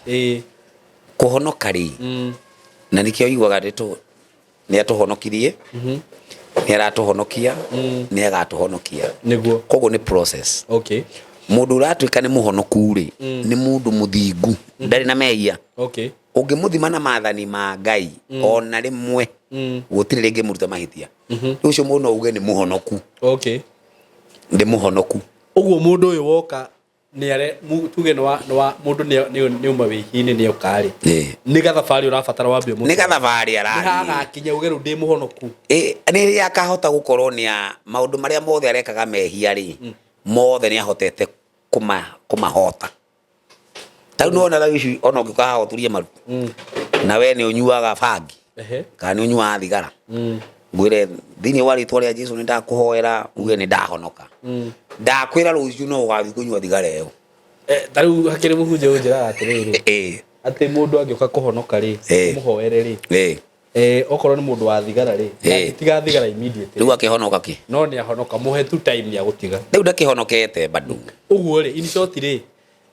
Speaker 1: kũhonoka rĩ, na nĩkĩo iguaga ndeto nĩ atũhonokirie, nĩ aratũhonokia, nĩ agatũhonokia. Koguo nĩ process. Mũndũ ũratuĩka nĩ mũhonoku rĩ, nĩ mũndũ mũthingu, ndarĩ na mehia. Ũngĩmũthima na maathani ma Ngai, ona rĩmwe gũtirĩ rĩngĩ mũruta mahĩtia. Rĩu ũcio mũndũ no uge nĩ mũhonoku. Ndĩ mũhonoku.
Speaker 2: Ũguo mũndũ ũyũ woka nĩ are tuge nĩ wa mũndũ nĩ uma wĩhi-inĩ, nĩ oka rĩ, nĩ gathabarĩ ũrabatara wambe
Speaker 1: ũmũtware. Nĩ gathabarĩ
Speaker 2: nĩ arathiĩ. Hagakinya uge rĩu ndĩ mũhonoku.
Speaker 1: Nĩ rĩrĩa akahota gũkorwo nĩ maũndũ marĩa mothe arekaga mehia rĩ, mothe nĩ ahotete kũmahota. Ta rĩu nĩwona thaa ici ona ũngĩũka haha ũturie maru, na we nĩ ũnyuaga bangi, kana nĩ ũnyuaga thigara, ngwĩre thĩinĩ wa rĩtwa rĩa Jesu nĩ ndakũhoera, uge nĩ ndahonoka, ndakwĩra rũciũ no ũgathiĩ kũnyua thigara ĩyo.
Speaker 2: Ta rĩu hakĩrĩ mũhunjia ũnjĩraga atĩrĩrĩ, atĩ mũndũ angĩũka kũhonoka rĩ, ũmũhoere rĩ, okorwo nĩ mũndũ wa thigara rĩ, tiga thigara immediately.
Speaker 1: Rĩu akĩhonoka kĩ?
Speaker 2: No nĩ ahonoka, mũhe tu time ya gũtiga.
Speaker 1: Rĩu ndakĩhonokete bado.
Speaker 2: Ũguo rĩ, in short rĩ,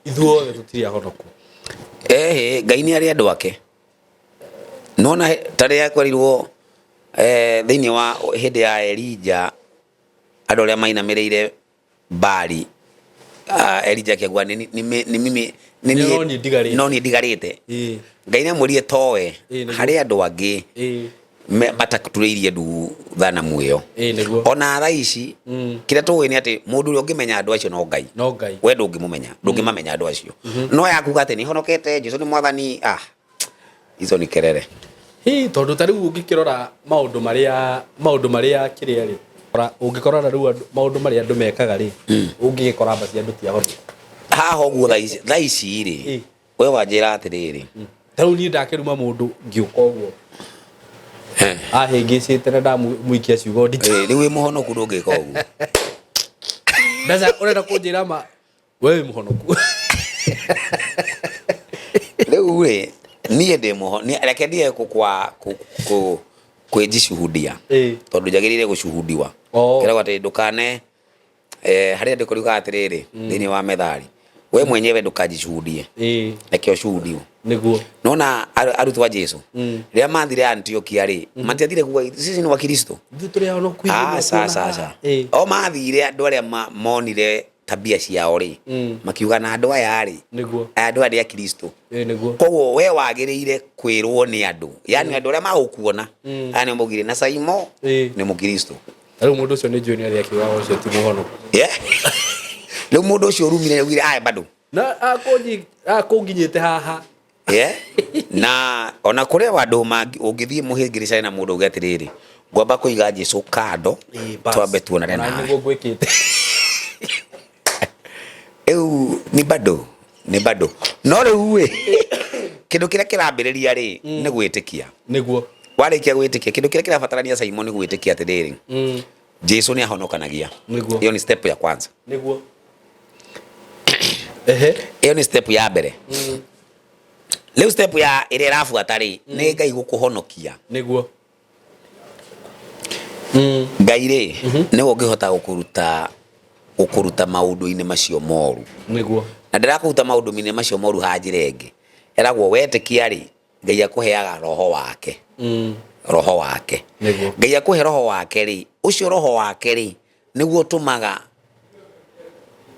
Speaker 2: ithuothe tũtirĩ ahonoku.
Speaker 1: Ehe, Ngai nĩ arĩ andũ ake. Nona ta rĩrĩa kwerirwo thĩinĩ wa hĩndĩ ya Elija, andũ arĩa mainamĩrĩire Bali, Elija akĩgua nĩ mimi nĩ
Speaker 2: niĩ, no niĩ ndigarĩte.
Speaker 1: No niĩ ndigarĩte. Ngai nĩ amwĩrire towe, harĩ andũ angĩ. Mataturĩirie ndu thanamu ĩyo.
Speaker 2: Ĩĩ, nĩguo.
Speaker 1: Ona thaa ici, kĩrĩa tũĩ nĩ atĩ mũndũ ũrĩa ũngĩmenya andũ acio no Ngai.
Speaker 2: No Ngai.
Speaker 1: We ndũngĩmũmenya, ndũngĩmamenya andũ acio. No yakuga atĩ nĩhonokete, Jesu nĩ mwathani, ah, ico nĩ kerere.
Speaker 2: Hĩ, tondũ ta rĩu ũngĩkĩrora maũndũ marĩa kĩrĩa rĩ, ũngĩkorora rĩu maũndũ marĩa andũ mekaga rĩ, ũngĩgĩkora mba cia andũ ti ahonoku.
Speaker 1: Haha ũguo thaa ici rĩ, we wanjĩra atĩrĩrĩ,
Speaker 2: Ta rĩu niĩ ndakĩruma mũndũ ngĩũka ũguo ahĩngĩcĩte na ndamũikia ciugo nditũ.
Speaker 1: Rĩu wĩ mũhonoku ndũngĩka ũguo.
Speaker 2: Mbeca ũrenda kũnjĩra ma we wĩ mũhonoku?
Speaker 1: Rĩu rĩ, niĩ ndĩ mũho reke ndiye kwa kwĩjishuhudia, tondũ njagĩrĩire gũcuhudiwa. Kĩragwo atĩ ndũkane harĩa andĩko riugaga atĩrĩrĩ thĩinĩ wa Methali, we mwenyewe ndũkajishuhudie, reke ũshuhudiwe. Nona arutwo a Jesu rĩrĩa mathire Antiokia rĩ, matiathire kuga sisi ni Wakristo.
Speaker 2: Ithuĩ tũrĩ ahonoku, ithuĩ
Speaker 1: Aca,
Speaker 2: nĩkuona
Speaker 1: aca,
Speaker 2: haha.
Speaker 1: aca. O mathire, andũ arĩa monire tabia ciao rĩ, makiuga na andũ aya rĩ, aya andũ aya nĩ Akristo.
Speaker 2: Ĩĩ, nĩguo.
Speaker 1: Koguo we wagĩrĩire kwĩrwo nĩ andũ, yani andũ arĩa magũkuona, aya nĩ maugire na Saimo nĩ Mũkristo.
Speaker 2: Ta rĩu mũndũ ũcio nĩ njũĩ nĩ arĩa akiuga ũcio ti mũhonoku.
Speaker 1: Yeah. Rĩu mũndũ ũcio ũrumire augire aya bado.
Speaker 2: Na akũnginyĩte haha.
Speaker 1: Yeah. Na ona kũrĩ andũ ũngĩthiĩ mũhĩngĩrĩcane na mũndũ uge atĩrĩrĩ, ngwamba kũiga Jesu kando,
Speaker 2: Bas.
Speaker 1: twambe tuonane
Speaker 2: Ona
Speaker 1: nawe.
Speaker 2: Nĩguo ngwĩkĩte.
Speaker 1: Rĩu nĩ bado, nĩ bado, no rĩu ĩ, kĩndũ kĩrĩa kĩrambĩrĩria rĩ nĩ gwĩtĩkia. Warĩkia gwĩtĩkia, kĩndũ kĩrĩa kĩrabatarania, Simon, nĩ gwĩtĩkia atĩrĩrĩ, Jesu nĩ ahonokanagia. Ĩyo nĩ step ya kwanza.
Speaker 2: Nĩguo, ehe.
Speaker 1: Ĩyo nĩ step ya mbere. Rĩu step ya ĩrĩa ĩrabuata rĩ, nĩ Ngai gũkũhonokia. Ngai rĩ, nĩwe ũngĩhota gũkũruta maũndũ-inĩ macio moru. Na ndĩrakũruta maũndũ-inĩ macio moru ha njĩra ĩngĩ ĩragwo wetĩkia rĩ, Ngai akũheaga roho wake. Roho wake. Ngai akũhe roho wake rĩ, ũcio roho wake rĩ, nĩguo ũtũmaga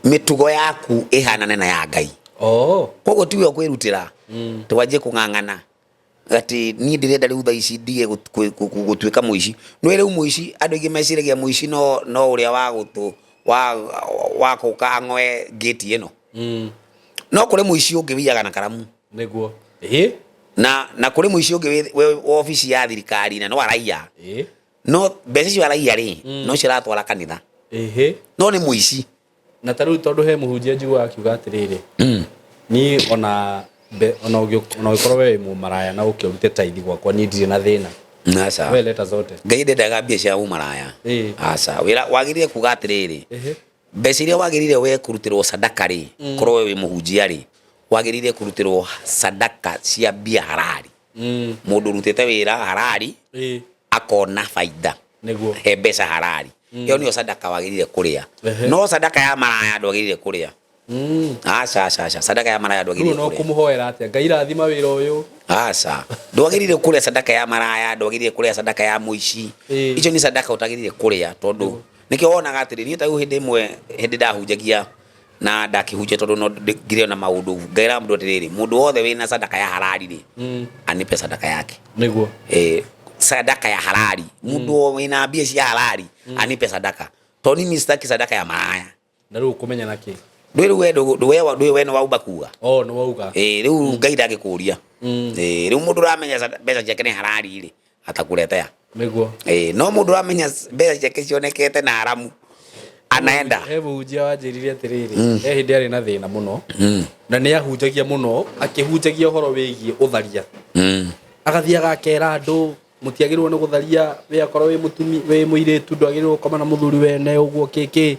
Speaker 1: mĩtugo yaku ĩhanane na ya Ngai. Koguo tiwe ũkwĩrutĩra twanjie kũng'ang'ana atĩ niĩ ndĩrenda rĩu thaa ici ndige gũtuĩka mũici. Nĩ rĩu mũici, andũ aingĩ meciragia mũici no ũrĩa wa gũtũ wa kũka ang'oe ngĩti ĩno. No kũrĩ mũici ũngĩ wĩiyaga na karamu.
Speaker 2: Nĩguo, ĩĩ.
Speaker 1: Na kũrĩ mũici ũngĩ wĩ obici ya thirikari na no araiya. No mbeca icio araiya rĩ, no cio aratwara kanitha. No nĩ mũici.
Speaker 2: Na ta rĩu tondũ he mũhunjia njiguaga akiuga atĩrĩrĩ, niĩ ona ũngĩkorwo we wĩ mũmaraya na ũke ũrute taithi gwakwa, niĩ ndirĩ na thĩna.
Speaker 1: Aca.
Speaker 2: We leta zote.
Speaker 1: Ngai ndendaga mbia cia ũmaraya. Aca, wĩra wagĩrĩire kuga atĩrĩrĩ, mbeca iria wagĩrĩire we kũrutĩrwo sadaka rĩ, korwo we wĩ mũhunjia rĩ, wagĩrĩire kũrutĩrwo sadaka cia mbia harari. Mũndũ ũrutĩte wĩra harari, akona baida, he mbeca harari, ĩyo nĩyo sadaka wagĩrĩire kũrĩa. No sadaka ya maraya ndwagĩrĩire kũrĩa. Aca, aca, aca, sadaka ya maraya
Speaker 2: Rĩu
Speaker 1: ndwagĩrĩire
Speaker 2: no
Speaker 1: kũrĩa.
Speaker 2: Kũmũhoera atĩa Ngai rathima wĩra ũyũ?
Speaker 1: Aca, ndwagĩrĩire kũrĩa sadaka ya maraya, ndwagĩrĩire kũrĩa sadaka ya mũici. Icio nĩ sadaka ũtagĩrĩire kũrĩa, tondũ nĩkĩo wonaga atĩrĩ, niĩ tarĩu hĩndĩ ĩmwe, hĩndĩ ndahunjagia na ndakĩhunjia, tondũ no ngire na maũndũ, ngaĩra mũndũ atĩrĩrĩ, mũndũ wothe wĩna sadaka ya harari rĩ, anipe sadaka yake. Sadaka ya halali, mũndũ wĩna mbia cia halali anipe sadaka, tondũ mimi sitaki sadaka ya maraya.
Speaker 2: Na rĩu ũkũmenya na kĩ?
Speaker 1: Ndũĩ rĩu we ndũĩ we nĩ waumba kuga.
Speaker 2: Oh, nĩ wauga.
Speaker 1: Rĩu Ngai ndangĩkũria. Rĩu mũndũ ũramenya mbeca ciake nĩ halali rĩ, atakuletea. No mũndũ ũramenya mbeca ciake cionekete na haramu, anaenda.
Speaker 2: He mũhunjia wanjĩrire atĩrĩrĩ, he hĩndĩ arĩ na thĩna mũno, na nĩ ahunjagia mũno, akĩhunjagia ũhoro wĩgiĩ ũtharia. Agathiaga akera andũ mũtiagĩrĩirwo nĩ gũtharia, we akorwo wĩ mũtumi, wĩ mũirĩtu, ndwagĩrĩirwo gũkoma na mũthuri wene ũguo kĩkĩ.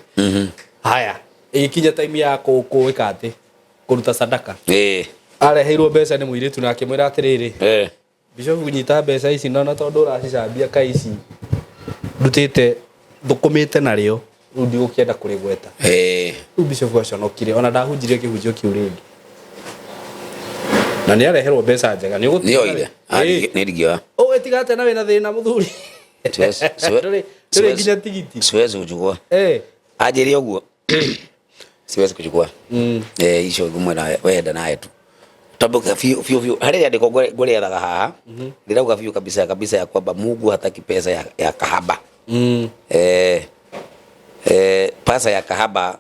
Speaker 2: Haya, ĩgĩkinya time ya kũĩka atĩ kũruta sadaka, areheirwo mbeca nĩ mũirĩtu na akĩmwĩra atĩrĩrĩ, "Bishop, nyita mbeca ici, na tondũ ũracicambia ka ici ndutĩte thũkũmĩte narĩo, rĩu ndigũkĩenda kũrĩgweta." Rĩu bishop aconokire, ona ndahunjirie kĩhunjio kĩu rĩngĩ, na nĩ areherwo mbeca njega nĩ ũgũtiga.
Speaker 1: Nĩoire. Nĩ ndingĩoya.
Speaker 2: Ũgĩtiga atĩa na wĩna thĩna mũthuri? Ndũrĩ nginya tigiti.
Speaker 1: Siwezi kuchukua. Anjĩre ũguo, siwezi kuchukua. Icio ngũmwĩra wenda nawe tu. Tondũ biũ biũ biũ harĩ rĩandĩko ngũrĩethaga haha, rĩrauga biũ kabisa kabisa ya kwamba Mungu hataki pesa ya kahaba. Pesa ya kahaba,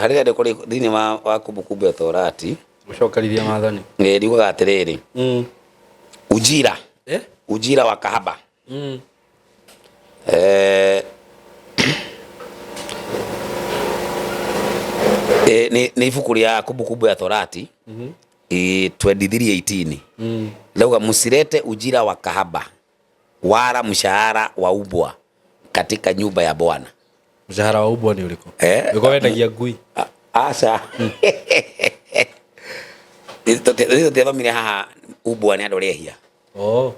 Speaker 1: harĩ rĩandĩko thĩinĩ wa Kumbukumbu ya Torati.
Speaker 2: Gũcokerithia maathani.
Speaker 1: Riugaga atĩrĩrĩ, ujira ujira wa kahaba. Nĩ ibuku rĩa Kumbukumbu ya Torati 23:18. Rauga, "Msilete ujira wa kahaba wala mshahara wa ubwa katika nyumba ya Bwana."
Speaker 2: Mũshahara wa ubwa nĩ ũrĩkũ? Nĩko wendagia ngui?
Speaker 1: Aca, tũtiathomire haha ubwa nĩ andũ arĩa ehia.
Speaker 2: Oh.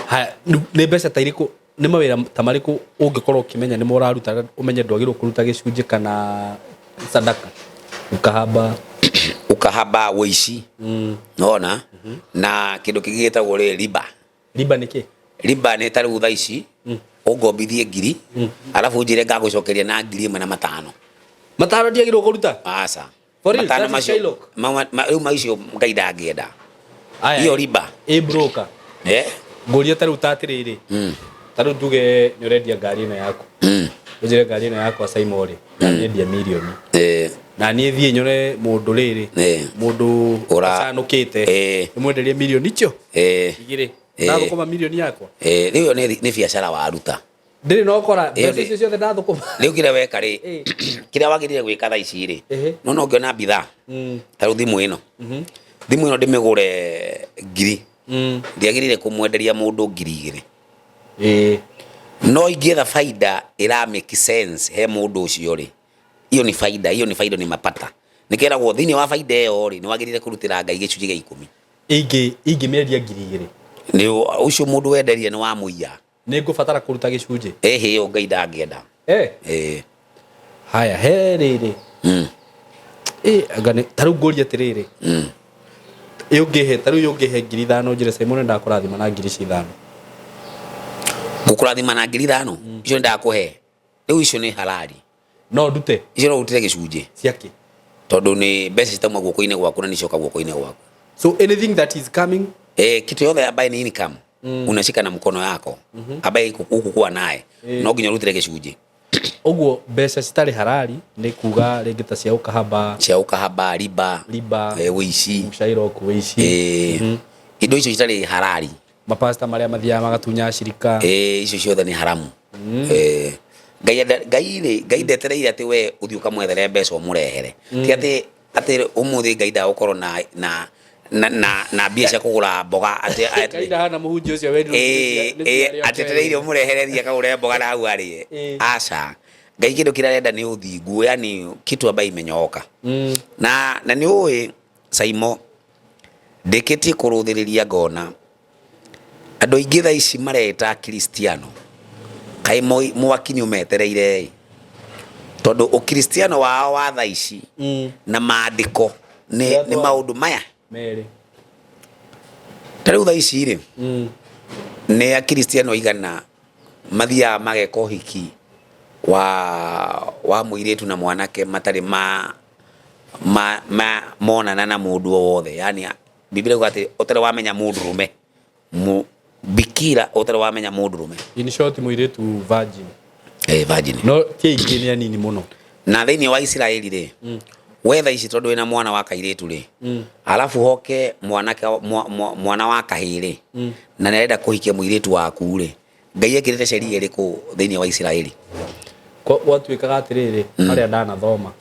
Speaker 2: Haya, nĩ mbeca ta irĩkũ, nĩ mawĩra ta marĩkũ ũngĩkorwo ũkĩmenya nĩmo ũraruta, ũmenye ndwagĩrĩirwo kũruta gĩcunjĩ kana sadaka? Ukahaba.
Speaker 1: Ukahaba, ũici, nona na kĩndũ kĩngĩ gĩtagwo rĩ riba.
Speaker 2: Riba nĩ kĩ?
Speaker 1: Riba nĩ ta rĩu thaa ici ũngombithie 1000, arabu ũnjĩre ngagũcokeria na 1500.
Speaker 2: Matano ndiagĩrĩirwo kũruta?
Speaker 1: Aca.
Speaker 2: For real,
Speaker 1: Matano
Speaker 2: that is
Speaker 1: macio
Speaker 2: Shylock.
Speaker 1: Rĩu macio Ngai ndangĩenda.
Speaker 2: Aya.
Speaker 1: Iyo riba.
Speaker 2: Ĩ broker. Ngũria ta rĩu ta atĩrĩrĩ, ta rĩu tuge nĩ ũrendia ngari ĩno yaku, ũnjĩre ngari ĩno yakwa Saimo rĩ, ndamĩendia mirioni, na niĩ thiĩ nyone mũndũ rĩrĩ, mũndũ ũcanũkĩte, ndĩmwenderie mirioni icio 2, ndathũkũma mirioni yakwa.
Speaker 1: Rĩu ĩyo nĩ biacara waruta.
Speaker 2: Ndĩrĩ na ũkora
Speaker 1: Ĩyo
Speaker 2: mbeca icio ciothe ndathũkũma.
Speaker 1: Rĩu kĩrĩa weka rĩ, kĩrĩa wagĩrĩire gwĩka thaa ici rĩ, no ũngĩona bidhaa ta rĩu thimũ ĩno, thimũ ĩno ndĩmĩgũre 1000, ndiagĩrĩire kũmwenderia mũndũ 2000. No ingĩetha faida ĩra make sense he mũndũ ũcio rĩ, hiyo ni faida, hiyo ni faida, ni mapata. Nĩkeragwo thĩinĩ wa faida ĩyo rĩ, nĩ wagĩrĩire kũrutĩra Ngai gĩcunjĩ gĩa 10.
Speaker 2: Ingĩmĩendia 2000,
Speaker 1: Nĩ ũcio mũndũ wenderia nĩ wamũiya.
Speaker 2: Nĩ ngũbatara kũruta gĩcunjĩ?
Speaker 1: Ĩhĩ, ĩyo Ngai ndangĩenda.
Speaker 2: Haya, he rĩrĩ, anga nĩ ta rĩu ngũrie atĩrĩrĩ, ĩ ũngĩhe ta rĩu ũngĩhe 5000, njĩre Simon ndakũrathima na ngiri ici 5.
Speaker 1: Ngũkũrathima na 5000 icio ndakũhe rĩu, icio nĩ halali.
Speaker 2: No ndute?
Speaker 1: Icio no ũrutĩre gĩcunjĩ.
Speaker 2: Ciakĩ?
Speaker 1: Tondũ nĩ mbeca citauma guoko-inĩ gwaku na nĩicoka guoko-inĩ gwaku.
Speaker 2: So anything that is coming.
Speaker 1: Kitu yothe ambaye ni income unashika na mkono yako ambaye hukukuwa naye, no nginya ũrutĩre gĩcunjĩ.
Speaker 2: Ũguo mbeca citarĩ halali nĩ kuga rĩngĩ ta cia ũkahaba.
Speaker 1: Cia ũkahaba, riba.
Speaker 2: Riba.
Speaker 1: Ũici.
Speaker 2: Shylock, ũici.
Speaker 1: Indo icio citarĩ halali.
Speaker 2: Mapasta marĩa mathiaga magatunya acirika.
Speaker 1: Icio ciothe nĩ haramu. Ngai rĩ, Ngai ndetereire atĩ we ũthiĩ ũkamwethere mbeca ũmũrehere. Ti atĩ ũmũthĩ Ngai ndagũkorwo na mbia cia kũgũra mboga atĩ
Speaker 2: Ngai ndahana mũhunjia ũcio werirwo nĩ ciarĩa
Speaker 1: atetereire ũmũrehere, thiĩ akagũre mboga na hau arĩe. Aca, Ngai kĩndũ kĩrĩa arenda nĩ ũthingu, yani kitu ambayo imenyooka. Na nĩ ũĩ Saimo, ndĩkĩtie kũrũthĩrĩria ngona andũ aingĩ thaa ici mareta Kristiano, kaĩ mwaki nĩ ũmetereire ĩ, tondũ ũkristiano wao wa thaa ici na maandĩko nĩ maũndũ maya
Speaker 2: merĩ.
Speaker 1: Ta rĩu thaa ici rĩ, nĩ akristiano aigana mathiaga mageka ũhiki wa mũirĩtu na mwanake matarĩ ma monana na mũndũ o wothe? Yani Biblia ĩkuga atĩ ũtarĩ wamenya mũndũrũme, bikira ũtarĩ wamenya mũndũrũme.
Speaker 2: In short, mũirĩtu virgin.
Speaker 1: Virgin.
Speaker 2: No ti aingĩ, nĩ anini mũno.
Speaker 1: Na thĩinĩ wa Isiraeli rĩ, we thaa ici tondũ wĩna mwana wa kairĩtu rĩ, alafu hoke mwanake mwana wa kahĩĩ rĩ, na nĩ arenda kũhikia mũirĩtu waku rĩ, Ngai ekĩrĩte sheria ĩrĩkũ thĩinĩ wa Isiraeli?
Speaker 2: Gwatuĩkaga atĩrĩrĩ, harĩa ndanathoma,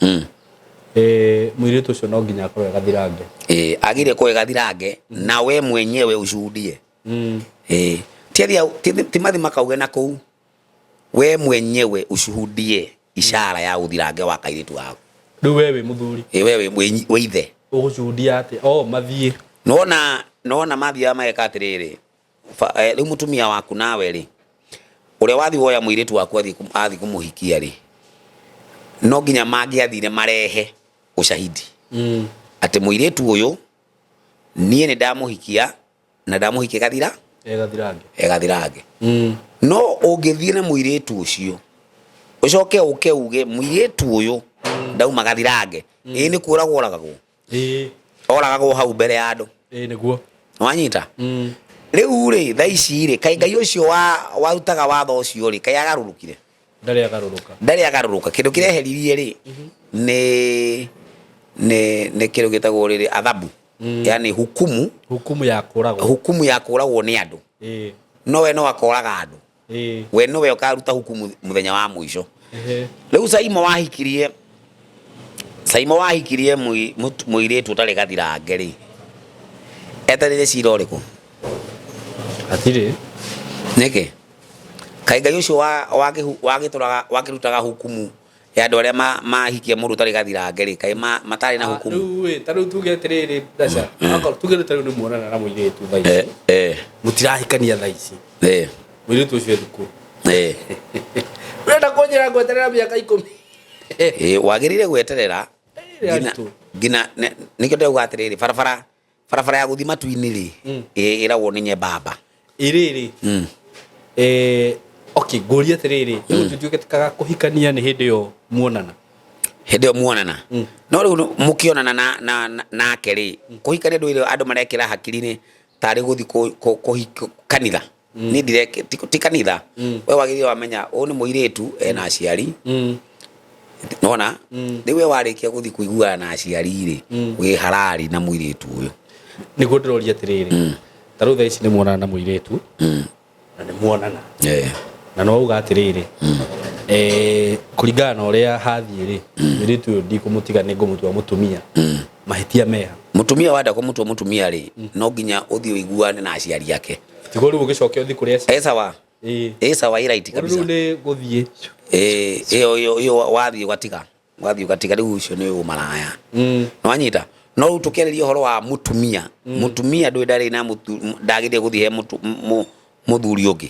Speaker 2: mũirĩtu ũcio no nginya akorwo e gathirange.
Speaker 1: Agire kũe gathirange na we mwenyewe ushuhudie. Ti mathi makauge na kũu, we mwenyewe ushuhudie ishara ya ũthirange wa kairĩtu waku.
Speaker 2: Rĩu we wĩ mũthuri.
Speaker 1: We wĩ ithe.
Speaker 2: Ũgũcuhudia atĩ o mathiĩ.
Speaker 1: Nona mathiaga mageka atĩrĩrĩ, rĩu mũtumia waku nawe rĩ, ũrĩa wathiĩ woya mũirĩtu waku athiĩ kũmũhikia rĩ, no nginya mangĩathire marehe ushahidi atĩ mũirĩtu ũyũ niĩ nĩ ndamũhikia na ndamũhikia gathira
Speaker 2: E gathirange.
Speaker 1: E gathirange. No ũngĩthiĩ na mũirĩtu ũcio, ũcoke ũke uge mũirĩtu ũyũ ndauma gathirange. Ĩ nĩ kũragwo oragagwo. Oragagwo hau mbere ya andũ.
Speaker 2: Ĩĩ nĩguo.
Speaker 1: Wanyita? Rĩu rĩ, thaa ici rĩ, kaĩ Ngai ũcio wa warutaga watho ũcio rĩ, kaĩ agarũrũkire?
Speaker 2: Ndarĩ agarũrũka.
Speaker 1: Ndarĩ agarũrũka. Kĩndũ kĩrĩa eheririe rĩ, nĩ kĩndũ gĩtagwo rĩrĩ adhabu. Yani hukumu.
Speaker 2: Hukumu ya kũragwo.
Speaker 1: Hukumu ya kũragwo nĩ andũ. No we no akoraga andũ. We nĩwe ũkaruta hukumu mũthenya wa mũico. Rĩu Saimo wahikirie, Saimo wahikirie mũirĩtu ũtarĩ gathirange rĩ, etereire cira ũrĩkũ?
Speaker 2: Hatirĩ.
Speaker 1: Nĩkĩ? Kaĩ Ngai ũcio wagĩtũraga wakĩrutaga hukumu ya andũ arĩa mahikia mũndũ ũtarĩ gathirange rĩ, kaĩ matarĩ na hukumu?
Speaker 2: Rĩu ĩ, ta rĩu tuge atĩrĩrĩ, Dasha, akorwo tuge ta rĩu nĩ muonana na mũirĩtu thaa ici. Mũtirahikania thaa ici. Mũirĩtu ũcio e thukuru. Ũrenda kũnjĩra ngweterera mĩaka 10?
Speaker 1: Wagĩrĩire gweterera nginya nĩkĩo ndĩrauga atĩrĩrĩ, barabara barabara ya gũthiĩ matu-inĩ rĩ, ĩragwo nĩ nyembamba.
Speaker 2: Ĩrĩrĩ. Okay, ngũrie atĩrĩrĩ, rĩu tũtuĩke tikaga kũhikania nĩ hĩndĩ ĩyo muonana.
Speaker 1: Hĩndĩ ĩyo muonana. No rĩu mũkĩonana nake rĩ, kũhikania ndũire andũ marekĩra hakiri-inĩ tarĩ gũthiĩ kanitha. Niĩ ndireke, ti kanitha. We wagĩrĩire wamenya ũyũ nĩ mũirĩtu ena aciari. Nona? Rĩu we warĩkia gũthiĩ kũiguana na aciari rĩ, wĩ harari na mũirĩtu ũyũ.
Speaker 2: Nĩguo ndĩroria atĩrĩrĩ, ta rĩu thaa ici nĩ muonana na mũirĩtu, na nĩ muonana. Na no uga atĩrĩrĩ, kũringana na ũrĩa hathiĩ rĩ, mũirĩtu ũyũ ndikũmũtiga nĩ ngũmũtua mũtumia. Mahĩtia meha.
Speaker 1: Mũtumia wenda kũmũtua mũtumia rĩ, no nginya ũthiĩ ũiguane na aciari ake.
Speaker 2: Tigo rĩu ũgĩcoke ũthiĩ kũrĩ aciari.
Speaker 1: Ĩ sawa. Ĩ sawa, ĩ right kabisa.
Speaker 2: Rĩu nĩ gũthiĩ.
Speaker 1: Ĩyo, ĩyo, ĩyo wathiĩ ũgatiga. Wathiĩ ũgatiga rĩu ũcio nĩ ũmaraya. Nĩwanyita? No rĩu tũkĩarĩria ũhoro wa mũtumia, mũtumia ndũĩ ndarĩ na ndagĩrĩire gũthiĩ he mũthuri ũngĩ.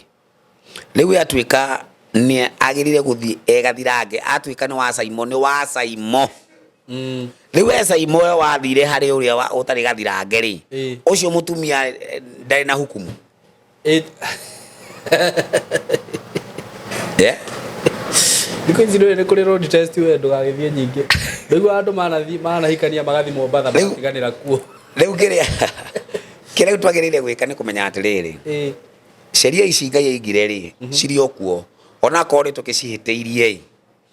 Speaker 1: Rĩu atuĩka nĩ agĩrĩire gũthiĩ egathirange, atuĩka nĩ wa Saimo, nĩ wa Saimo. Rĩu we Saimo we wathire harĩ ũrĩa ũtarĩ gathirange rĩ, ũcio mũtumia ndarĩ na hukumu.
Speaker 2: Thikũ ici nĩ kũrĩ road test we ndũgagĩthiĩ nyingĩ. Ndũigua andũ manathiĩ manahikania magathiĩ Mombatha magatiganĩra kuo.
Speaker 1: Rĩu kĩrĩa twagĩrĩire gwĩka nĩ kũmenya atĩrĩrĩ, sheria ici Ngai aigire rĩ, cirĩ o kuo. Onakorwo nĩ tũkĩcihĩtĩirie ĩ,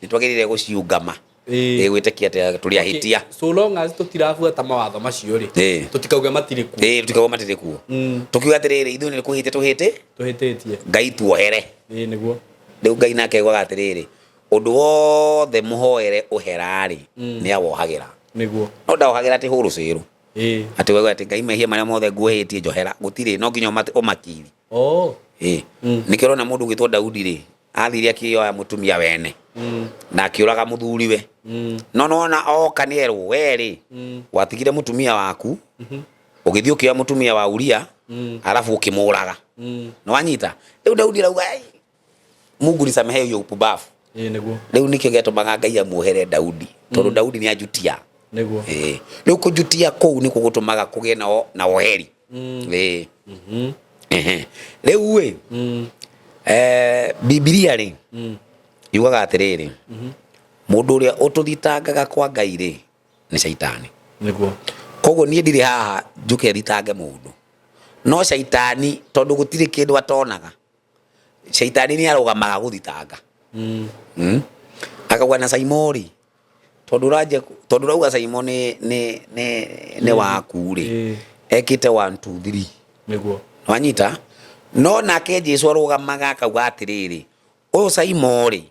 Speaker 1: nĩ twagĩrĩire gũciungama. Gwĩtĩkia atĩ tũrĩ ahĩtia.
Speaker 2: So long as tũtirabuata mawatho macio rĩ, tũtikauge matirĩ kuo.
Speaker 1: Tũtikauge matirĩ kuo. Tũkiuga atĩrĩrĩ, ithuĩ nĩ kũhĩtia tũhĩtĩ?
Speaker 2: Tũhĩtĩtie.
Speaker 1: Ngai tuohere.
Speaker 2: Nĩguo.
Speaker 1: Rĩu Ngai nake augaga atĩrĩrĩ, ũndũ wothe mũhoere ũhera rĩ, nĩ awohagĩra.
Speaker 2: Nĩguo.
Speaker 1: No ndawohagĩra atĩ hũrũcĩrũ. Atĩ wewe atĩ Ngai mehia marĩa mothe nguohĩtie njohera, gũtirĩ, no nginya ũmakiri. Nĩkĩo ũrona mũndũ ũgwĩtwo Daudi rĩ, athire akĩoya mũtumia wene. Na akĩũraga mũthuriwe. No nĩwona oka nĩerwo, we rĩ, watigire mũtumia waku, ũgĩthiĩ ũkĩoya mũtumia wa Uria, arabu ũkĩmũraga. Nĩwanyita? Rĩu Daudi arauga, Ei, Mungu nisamehe hiyo upumbavu.
Speaker 2: Nĩguo.
Speaker 1: Rĩu nĩkĩo gĩatũmaga Ngai amuohere Daudi, tondũ Daudi nĩ anjutia.
Speaker 2: Nĩguo.
Speaker 1: Rĩu kũnjutia kũu nĩkuo gũtũmaga kũgĩe na woheri. Rĩu ĩ, Bibilia rĩ, yugaga atĩrĩrĩ, mũndũ ũrĩa ũtũthitangaga kwa Ngai rĩ, nĩ Shaitani.
Speaker 2: Nĩguo.
Speaker 1: Koguo niĩ ndirĩ haha njũke thitange mũndũ. No Shaitani, tondũ gũtirĩ kĩndũ atonaga, Shaitani nĩ arũgamaga gũthitanga. Akauga na Saimo rĩ, tondũ ũranjia, tondũ ũrauga Saimo nĩ waku rĩ, ekĩte 1 2 3.
Speaker 2: Nĩguo.
Speaker 1: Wanyita? No nake Jesu arũgamaga akauga atĩrĩrĩ, ũyũ Saimo rĩ,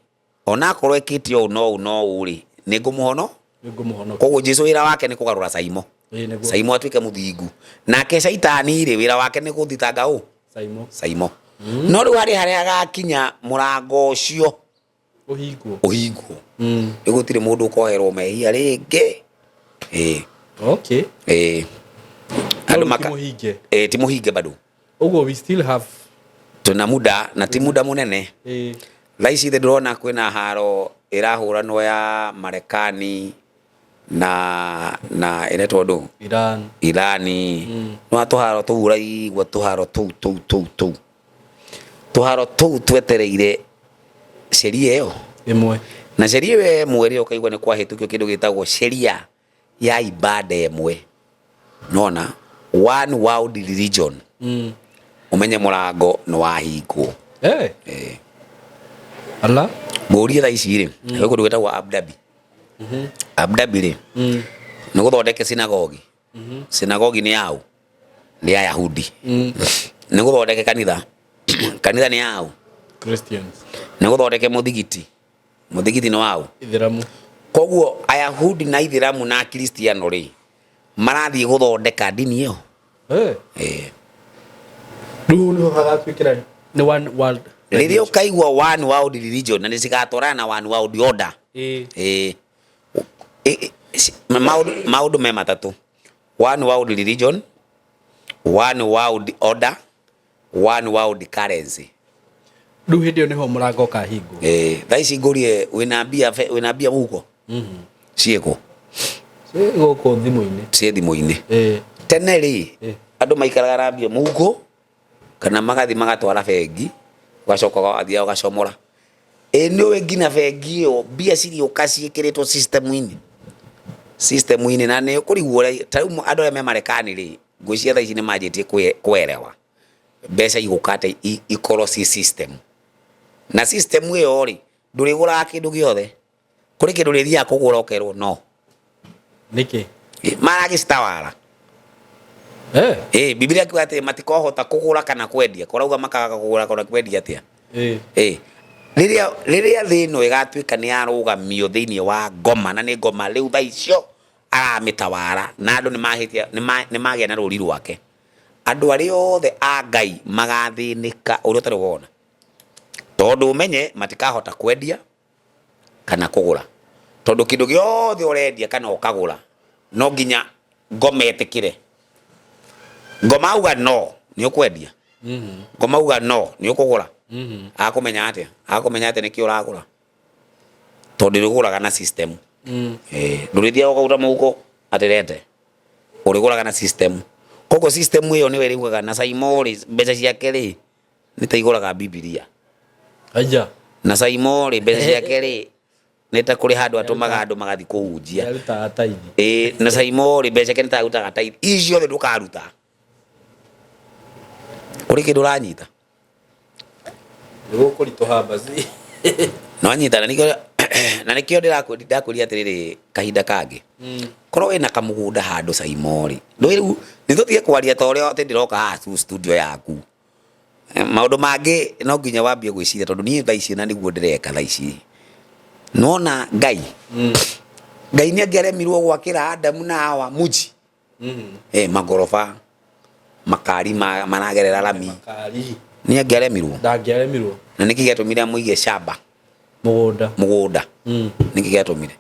Speaker 1: onakorwo ekĩte ũũ no ũũ no ũũ rĩ, nĩ ngũmũhono?
Speaker 2: Nĩ ngũmũhonokia.
Speaker 1: Koguo Jesu wĩra wake nĩ kũgarũra Saimo.
Speaker 2: Nĩguo.
Speaker 1: Saimo atuĩke mũthingu. Nake Shaitani rĩ, wĩra wake nĩ gũthitanga ũ?
Speaker 2: Saimo.
Speaker 1: Saimo. No rĩu harĩ harĩa agakinya mũrango ũcio
Speaker 2: ũhingwo.
Speaker 1: Ũhingwo. Rĩu gũtirĩ mũndũ ũkoherwo mehia rĩngĩ. Andũ
Speaker 2: No
Speaker 1: maka
Speaker 2: ti mũhinge.
Speaker 1: Ti mũhinge bado.
Speaker 2: Ũguo we still have
Speaker 1: tuna muda na ti muda mũnene. Thaa ici ndĩrona kwĩna haro ĩrahũranwo ya Marekani na ĩretwo ndũ?
Speaker 2: Iran.
Speaker 1: Irani. No tũharo tũu ũraigua tũharo tũu tũu tũu tũu. Tũharo tũu twetereire sheria ĩyo
Speaker 2: ĩmwe.
Speaker 1: Na sheria ĩyo ĩmwe rĩ, ũkaigua nĩ kwahĩtũkio kĩndũ gĩtagwo sheria Ya ibada ĩmwe, nona one world religion, ũmenye mũrango nĩ wahingwo.
Speaker 2: Eh. Ala.
Speaker 1: Ngũrie thaa ici rĩ, gwĩ kũndũ gwĩtagwo Abu Dhabi. Abu Dhabi rĩ, nĩ gũthondeke synagogue. Synagogue nĩ yaũ? Nĩ ya Yahudi. Nĩ gũthondeke kanitha. Kanitha nĩ yaũ?
Speaker 2: Christians.
Speaker 1: Nĩ gũthondeke mũthigiti. Mũthigiti nĩ waũ?
Speaker 2: Ithiramu.
Speaker 1: Koguo Ayahudi na Ithiramu na Akristiano rĩ, marathiĩ gũthondeka ndini ĩyo.
Speaker 2: Eh. Rĩu nĩho hagatuĩkĩra nĩ one world.
Speaker 1: Rĩrĩa ũkaigua one world religion, na nĩ cigatwarana na one world order. Ĩĩ. Maũndũ me matatũ: one world religion, one world order, one world currency.
Speaker 2: Rĩu hĩndĩ ĩyo nĩho mũrango ũkahingwo.
Speaker 1: Ĩĩ, thaa ici ngũrie, wĩna mbia wĩna mbia mũhuko? Ciĩkũ?
Speaker 2: Ciĩ gũkũ thimũ-inĩ.
Speaker 1: Ciĩ thimũ-inĩ.
Speaker 2: Ĩĩ.
Speaker 1: Tene rĩ, andũ maikaraga na mbia mũhuko kana magathi magatwara bengi, ũgacoka ũgathiĩ ũgacomora. Ĩ nĩ ũĩ nginya bengi ĩyo mbia cirĩũka ciĩkĩrĩtwo system-inĩ, na nĩ ũkũrigwo ũrĩa ta rĩu andũ arĩa me Marekani rĩ, ngwĩciria thaa ici nĩ manjĩtie kwerewa mbeca igũka atĩa ikorwo ci system. Na system ĩyo rĩ, ndũrĩgũraga kĩndũ gĩothe. Kũrĩ kĩndũ ũrĩthiaga kũgũra ũkerwo no.
Speaker 2: Nĩkĩ?
Speaker 1: Maragĩcitawara.
Speaker 2: Eh.
Speaker 1: Ĩ Bibilia kiuga atĩ matikohota kũgũra kana kwendia. Korauga makaga kũgũra kana kwendia atĩa?
Speaker 2: Ĩĩ.
Speaker 1: Ĩ rĩrĩa thĩ ĩno ĩgatuĩka nĩ yarũgamio thĩinĩ wa ngoma, na nĩ ngoma rĩu thaa icio aramĩtawara, na andũ nĩmahĩtia, nĩmagĩa na rũri rwake, andũ arĩa othe a Ngai magathĩnĩka ũrĩa ũtarĩ wona, tondũ ũmenye matikahota kwendia kana kũgũra, tondũ kĩndũ gĩothe ũrendia kana ũkagũra no nginya ngoma ĩtĩkĩre. Ngoma auga no, nĩ ũkwendia. Ngoma auga no, nĩ ũkũgũra. Akũmenya atĩa? Akũmenya atĩa nĩkĩ ũragũra? Tondũ ũrĩgũraga na system. Ndũrĩthiaga ũkaruta mũhuko atĩ rete, ũrĩgũraga na system. Koguo system ĩyo nĩyo ĩrĩugaga na Saimo rĩ, mbeca ciake rĩ, nĩ ta igũraga Bibilia.
Speaker 2: Aja.
Speaker 1: Na Saimo rĩ, mbeca ciake rĩ, nĩ ta kũrĩ handũ atũmaga andũ magathiĩ kũhunjia.
Speaker 2: Yarutaga tithe.
Speaker 1: Ĩĩ, na Saimo rĩ, mbeca ciake nĩ ta arutaga tithe. Ici ciothe ndũkaruta. Kũrĩ kĩndũ ũranyita?
Speaker 2: Nĩ gũkũritũha basi.
Speaker 1: Nĩwanyita? Na nĩkĩo ndĩrakwĩria atĩrĩrĩ, kahinda kangĩ korwo wĩna kamũgũnda handũ, Saimo rĩ, ndũĩ rĩu nĩ tũtige kwaria ta ũrĩa atĩ ndĩroka haha studio yaku. Maũndũ mangĩ no nginya wambie gwĩciria, tondũ niĩ thaa ici na nĩguo ndĩreka thaa ici. Nona Ngai, Ngai nĩ angĩaremirwo gwakĩra Adamu na Hawa muji, magoroba, makari maragerera rami?
Speaker 2: Makari.
Speaker 1: Nĩ angĩaremirwo?
Speaker 2: Ndangĩaremirwo.
Speaker 1: Na nĩkĩ gĩatũmire amũige shamba?
Speaker 2: Mũgũnda.
Speaker 1: Mũgũnda. Nĩkĩ gĩatũmire?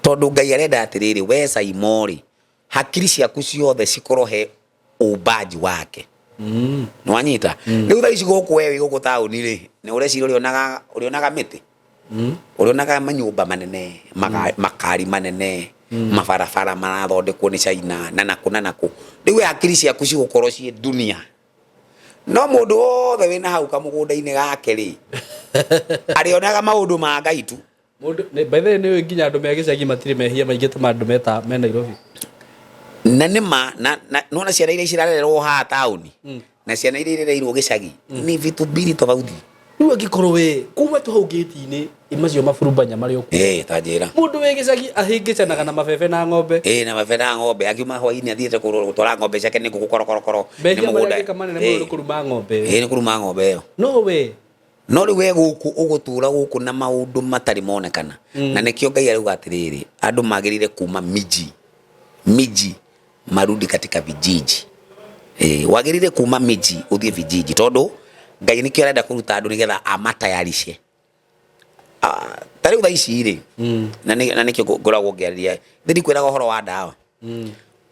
Speaker 1: Tondũ Ngai arenda atĩrĩrĩ, we Saimo rĩ, hakiri ciaku ciothe cikorwo he ũmbaji wake. Nĩwanyita? Rĩu thaa ici gũkũ we wĩ gũkũ taũni rĩ, nĩ ũreciria ũrĩonaga mĩtĩ, ũrĩonaga manyũmba manene, makari manene, mabarabara marathondekwo nĩ China na nakũ na nakũ. Rĩu we hakiri ciaku cigũkorwo ciĩ dunia, no mũndũ wothe wĩna hau kamũgũnda-inĩ gake rĩ, arĩonaga maũndũ ma Ngai tu.
Speaker 2: Mũndũ by the way, nĩ ũĩ nginya andũ me gĩcagi matirĩ mehia maingĩ ta ma andũ meta me Nairobi.
Speaker 1: Na nĩ ma na nona ciana iria cirarererwo haha taũni na ciana iria irereirwo gĩcagi ni vitu mbili tofauti.
Speaker 2: Rĩu angĩkorwo we kuma tu hau gĩti-inĩ macio maburumbanya marĩ o kuo.
Speaker 1: Ĩĩ, ta njĩra.
Speaker 2: Mũndũ wĩ gĩcagi ahĩngĩcanaga na mabebe na ng'ombe.
Speaker 1: Ĩĩ, na mabebe na ng'ombe. Akiuma hwainĩ athiĩte gũtwara ng'ombe ciake nĩ ngũkũ korokorokoro. Nĩ
Speaker 2: Mehia marĩa
Speaker 1: mũgũnda.
Speaker 2: angĩka manene mũno nĩ kũruma ng'ombe ĩyo.
Speaker 1: Ĩĩ, nĩ kũruma ng'ombe ĩyo.
Speaker 2: No we
Speaker 1: No rĩu we gũkũ ũgũtũra gũkũ na maũndũ matarĩ monekana. Na nĩkĩo Ngai arauga atĩrĩrĩ, andũ magĩrĩire kuma miji marudi katika vijiji. Wagĩrĩire kuma miji ũthiĩ vijiji, tondũ Ngai nĩkĩo arenda kũruta andũ nĩgetha amatayarishe. Ta rĩu thaa ici rĩ, na nĩkĩo ngoragwo ngĩarĩria thĩ, ndikwĩraga ũhoro wa ndawa.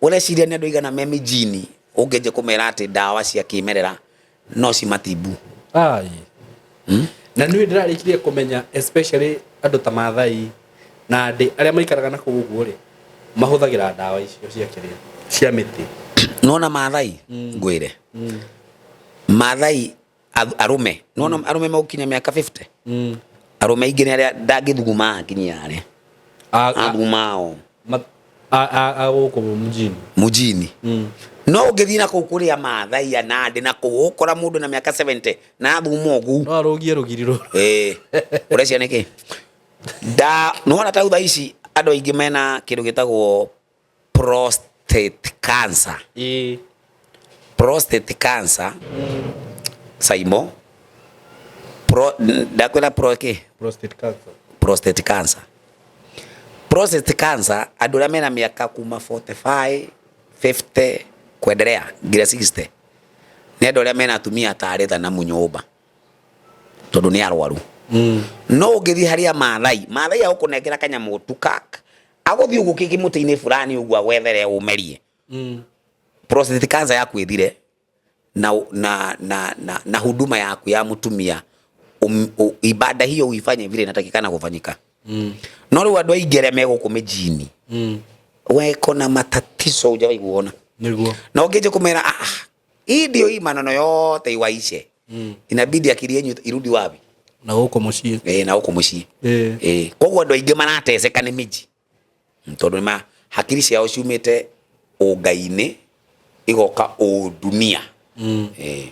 Speaker 1: Ũreciria nĩ andũ aigana me mijini ũngĩnjia kũmera atĩ ndawa cia kĩmerera no cimatibu?
Speaker 2: Ai. Na nĩ ndĩrarĩkirie kũmenya, especially andũ ta Mathai na andĩ arĩa maikaraga na kũu ũguo rĩ, mahũthagĩra ndawa icio cia kĩrĩa cia mĩtĩ.
Speaker 1: Nona Maathai, ngwĩre, Maathai arũme, nona arũme megũkinya mĩaka 50, arũme aingĩ nĩ arĩa ndangĩthuguma akinyia harĩa athuguma o.
Speaker 2: A gũkũ mjini.
Speaker 1: Mujini. No ũngĩthiĩ na kũu kũrĩa Maathai a Nandi na kũu ũkora mũndũ na mĩaka 70 na athuma ũguo.
Speaker 2: No arũgie rũgiri rũrũ.
Speaker 1: Ĩĩ. Ũrecia nĩkĩ? Nda nĩwona ta rĩu thaa ici andũ aingĩ mena kĩndũ gĩtagwo prostate cancer.
Speaker 2: Ĩĩ.
Speaker 1: Prostate cancer. Saimo. Pro, ndakwĩra pro kĩ?
Speaker 2: Prostate cancer.
Speaker 1: Prostate cancer. Prostate cancer andũ arĩa mena mĩaka kuma 45, 50 kwendelea nginya 60 nĩ andũ arĩa mena atumia atarĩ thanamu nyũmba tondũ nĩ arwaru. No ũngĩthiĩ harĩa Maathai, Maathai agũkũnengera kanyamũ tu kak agũthiĩ ũguo kĩmũtĩ-inĩ fulani ũguo agwethere ũmerie. Prostate cancer yaku ĩthire na, na, na, na, na huduma yaku ya mutumia ibada hiyo uifanye vile inatakikana kufanyika. No rĩu andũ aingĩ arĩa me gũkũ mĩjini weko na matatizo hujawahi kuona.
Speaker 2: Nĩguo.
Speaker 1: Na ũngĩnjia kũmera ah, hii ndio hii maneno yote iwaishe. Inabidi akili yenyu irudi wapi?
Speaker 2: Na gũkũ mũciĩ.
Speaker 1: Eh, na gũkũ mũciĩ. Eh, koguo andũ aingĩ marateceka nĩ mĩji tondũ nĩ hakiri ciao ciumĩte ũngai-inĩ igoka ũndunia. Eh,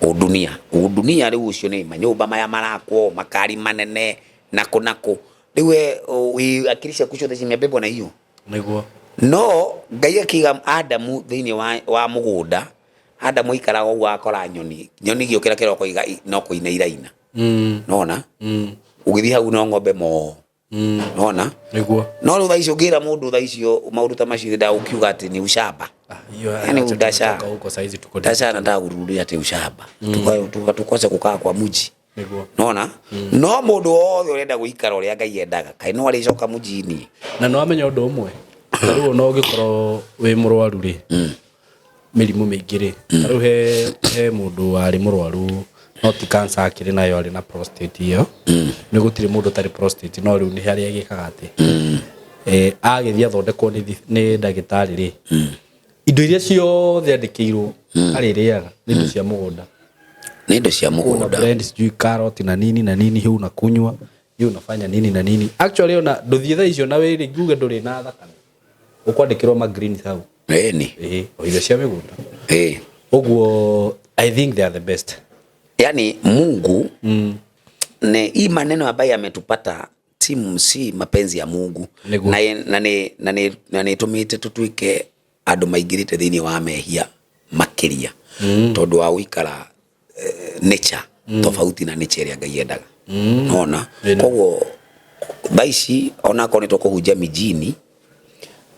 Speaker 1: ũndunia. Ũndunia rĩu ũcio nĩ manyũmba maya marakwo, makari manene nakũ nakũ. Rĩu we akili ciaku ciothe cimebebwa na hiyo.
Speaker 2: Nĩguo.
Speaker 1: No Ngai akiga Adamu thĩinĩ wa mũgũnda, Adamu aikaraga ũguo akora nyoni, nyoni igĩũkĩra kĩroko no kũina iraina. Nona? Ũgĩthiĩ hau no ng'ombe mo. Nona?
Speaker 2: Nĩguo.
Speaker 1: No rĩu thaa icio ũngĩra mũndũ thaa icio maũndũ ta macio ndagũkiuga atĩ nĩ ucamba.
Speaker 2: Hiyo
Speaker 1: Yani
Speaker 2: acha
Speaker 1: udasha.
Speaker 2: tumetoka huko saizi tuko
Speaker 1: Ndacana ndagũruria atĩ ucamba. Tukose kukaa kwa muji.
Speaker 2: Nĩguo.
Speaker 1: Nona? No mũndũ wothe ũrenda gũikara ũrĩa Ngai endaga, kaĩ no arĩcoka mũjini.
Speaker 2: Na nĩ wamenya ũndũ ũmwe, ta rĩu ona ũngĩkorwo wĩ mũrwaru rĩ, mĩrimũ mĩingĩ rĩ, ta rĩu he mũndũ warĩ mũrwaru no ti cancer akĩrĩ nayo, arĩ na prostate ĩyo. Nĩ gũtirĩ mũndũ ũtarĩ prostate, no rĩu nĩ harĩa ĩgĩkaga atĩ, agĩthiĩ athondekwo nĩ ndagĩtarĩ rĩ, indo iria ciothe andĩkĩirwo arĩrĩaga nĩ indo cia mũgũnda.
Speaker 1: Nĩ indo cia
Speaker 2: Una
Speaker 1: mũgũnda.
Speaker 2: blend sijui carrot na nini na nini, hiyo unakunywa, hiyo unafanya nini na nini. Actually ona ndũthiĩ thaa icio na wĩrĩ ngiuge ndũrĩ na thakame, ũkwandĩkĩrwo ma greens hau.
Speaker 1: Ĩni.
Speaker 2: Ĩĩ, o irio cia mĩgũnda.
Speaker 1: Ĩĩ.
Speaker 2: Ũguo I think they are the best.
Speaker 1: Yani Mungu ne hii maneno ambayo ametupata timu si mapenzi ya Mungu.
Speaker 2: Nĩguo.
Speaker 1: Na nĩ ĩtũmĩte tũtuĩke andũ maingĩrĩte thĩinĩ wa mehia makĩria. Tondũ wa gũikara nature tofauti na nature ĩrĩa Ngai endaga. Nona?
Speaker 2: Ĩno.
Speaker 1: Koguo thaa ici onakorwo nĩ tũkũhunjia mijini,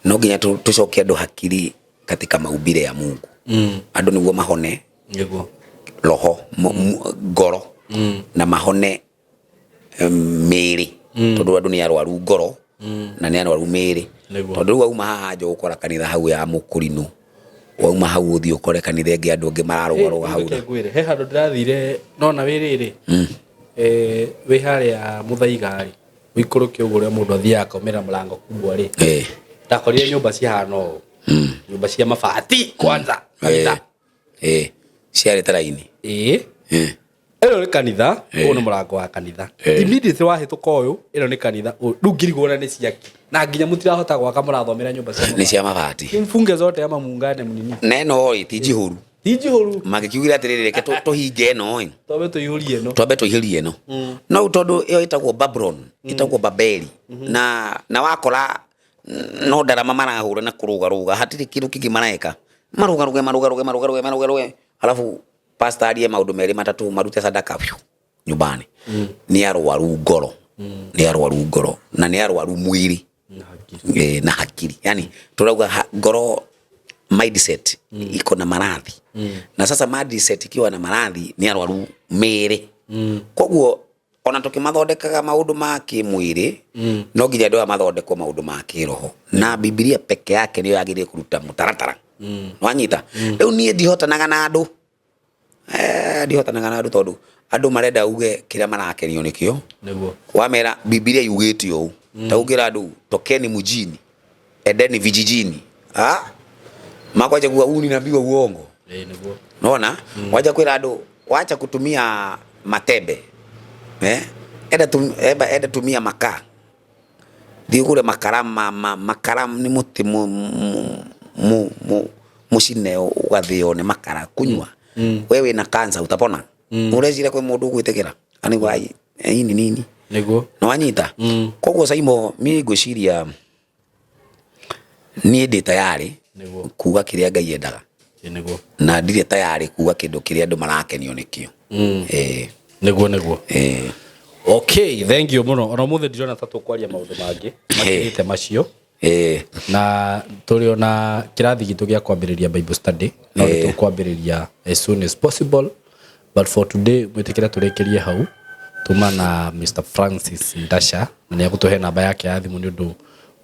Speaker 1: no nginya tũcokie andũ hakiri katika maumbile ya Mungu. Andũ nĩguo mahone
Speaker 2: Nĩguo.
Speaker 1: roho, ngoro na mahone mĩĩrĩ. Tondũ andũ nĩ arwaru ngoro na nĩ arwaru mĩĩrĩ.
Speaker 2: Nĩguo.
Speaker 1: Tondũ rĩu wauma haha nja ũgũkora kanitha hau ya Mũkũrinũ, wauma hau ũthiĩ ũkore kanitha ĩngĩ andũ angĩ mararũgarũga hau.
Speaker 2: Reke ngwĩre, he handũ ndĩrathire nona wĩ rĩrĩ, wĩ harĩa Mũthaiga rĩ, ũikũrũke ũguo ũrĩa mũndũ athiaga akaumĩra mũrango kubwa rĩ, ndakorire nyũmba cihana ũũ. Nyũmba cia mabati kwanza kanitha.
Speaker 1: Ciarĩ ta raini.
Speaker 2: Ĩĩ. Ĩno nĩ kanitha, ũyũ nĩ mũrango wa kanitha. Immediately wahĩtũka ũyũ, ĩno nĩ kanitha. Rĩu ngirigwo na nĩ ciaki. Na nginya mũtirahota gwaka mũrathomera nyũmba cia
Speaker 1: Nĩ
Speaker 2: mabati.
Speaker 1: cia mabati.
Speaker 2: Mfunge zote ama muungane mnini.
Speaker 1: Na ĩno ĩ ti njihũru.
Speaker 2: Ti njihũru.
Speaker 1: Magĩkiugĩra atĩrĩrĩ, reke tũhinge ĩno ĩ.
Speaker 2: Twambe tũihũrie ĩno.
Speaker 1: Twambe tũihũrie ĩno. No tondũ ĩyo ĩtagwo Babylon, ĩtagwo Babeli. Na wakora no ndarama marahũra na kũrũgarũga, hatirĩ kĩndũ kĩngĩ mareka. Marũgarũge, marũgarũge, marũgarũge, marũgarũge. Alafu pastor arie maũndũ merĩ matatũ, marute sadaka biũ nyũmba-inĩ. Nĩ arwaru ngoro. Nĩ arwaru ngoro na nĩ arwaru mwĩrĩ.
Speaker 2: Na hakiri.
Speaker 1: Na hakiri. Yani turauga ngoro mindset iko na maradhi. Na sasa mindset ikiwa na maradhi ni arwaru mĩĩrĩ. Koguo ona tukimathondekaga maũndũ ma kĩmwĩrĩ, no nginya andũ aya mathondekwo maũndũ ma kĩroho. Na Bibilia peke yake nĩyo yagĩrĩire kũruta mũtaratara. Wanyita? Rĩu niĩ ndihotanaga na andũ. Ndihotanaga na andũ tondũ andũ marenda uge kĩrĩa marakenio nĩkĩo.
Speaker 2: Nĩguo.
Speaker 1: Wamera Bibilia yugĩte ũũ. Ta ũngĩra andũ tokeni mjini, endeni vijijini. Makwaja kuwa huu ni nabii wa uongo.
Speaker 2: Nĩguo.
Speaker 1: Unaona? Waja kwĩra andũ wacha kutumia matembe. Enda tumia makaa. Thiĩ ũgũre makara makara nĩ mũtĩ mũcine ũgathĩo nĩ makara kunywa. We wĩna cancer utapona. Ũreciria kwĩ mũndũ ũgwĩtĩkĩra anigua hii ni nini?
Speaker 2: Nĩguo.
Speaker 1: Nĩwanyita? Koguo Saimo, mi ngwĩciria niĩ ndĩ tayarĩ kuga kĩrĩa Ngai endaga.
Speaker 2: Nĩguo.
Speaker 1: Na ndirĩ tayarĩ kuga kĩndũ kĩrĩa andũ marakenio nĩkĩo.
Speaker 2: Nĩguo, nĩguo. Okay, thank you mũno. Ona ũmũthĩ ndirona ta tũkwaria maũndũ mangĩ makĩrĩte macio. Na tũrĩ ona kĩrathi gitũ gĩa kwambĩrĩria Bible study, no nĩ tũkwambĩrĩria as soon as possible, but for today mwĩtĩkĩre tũrĩkĩrie hau. Tuma na Mr Francis Ndasha na nĩ egũtũhe namba yake ya thimũ nĩ ũndũ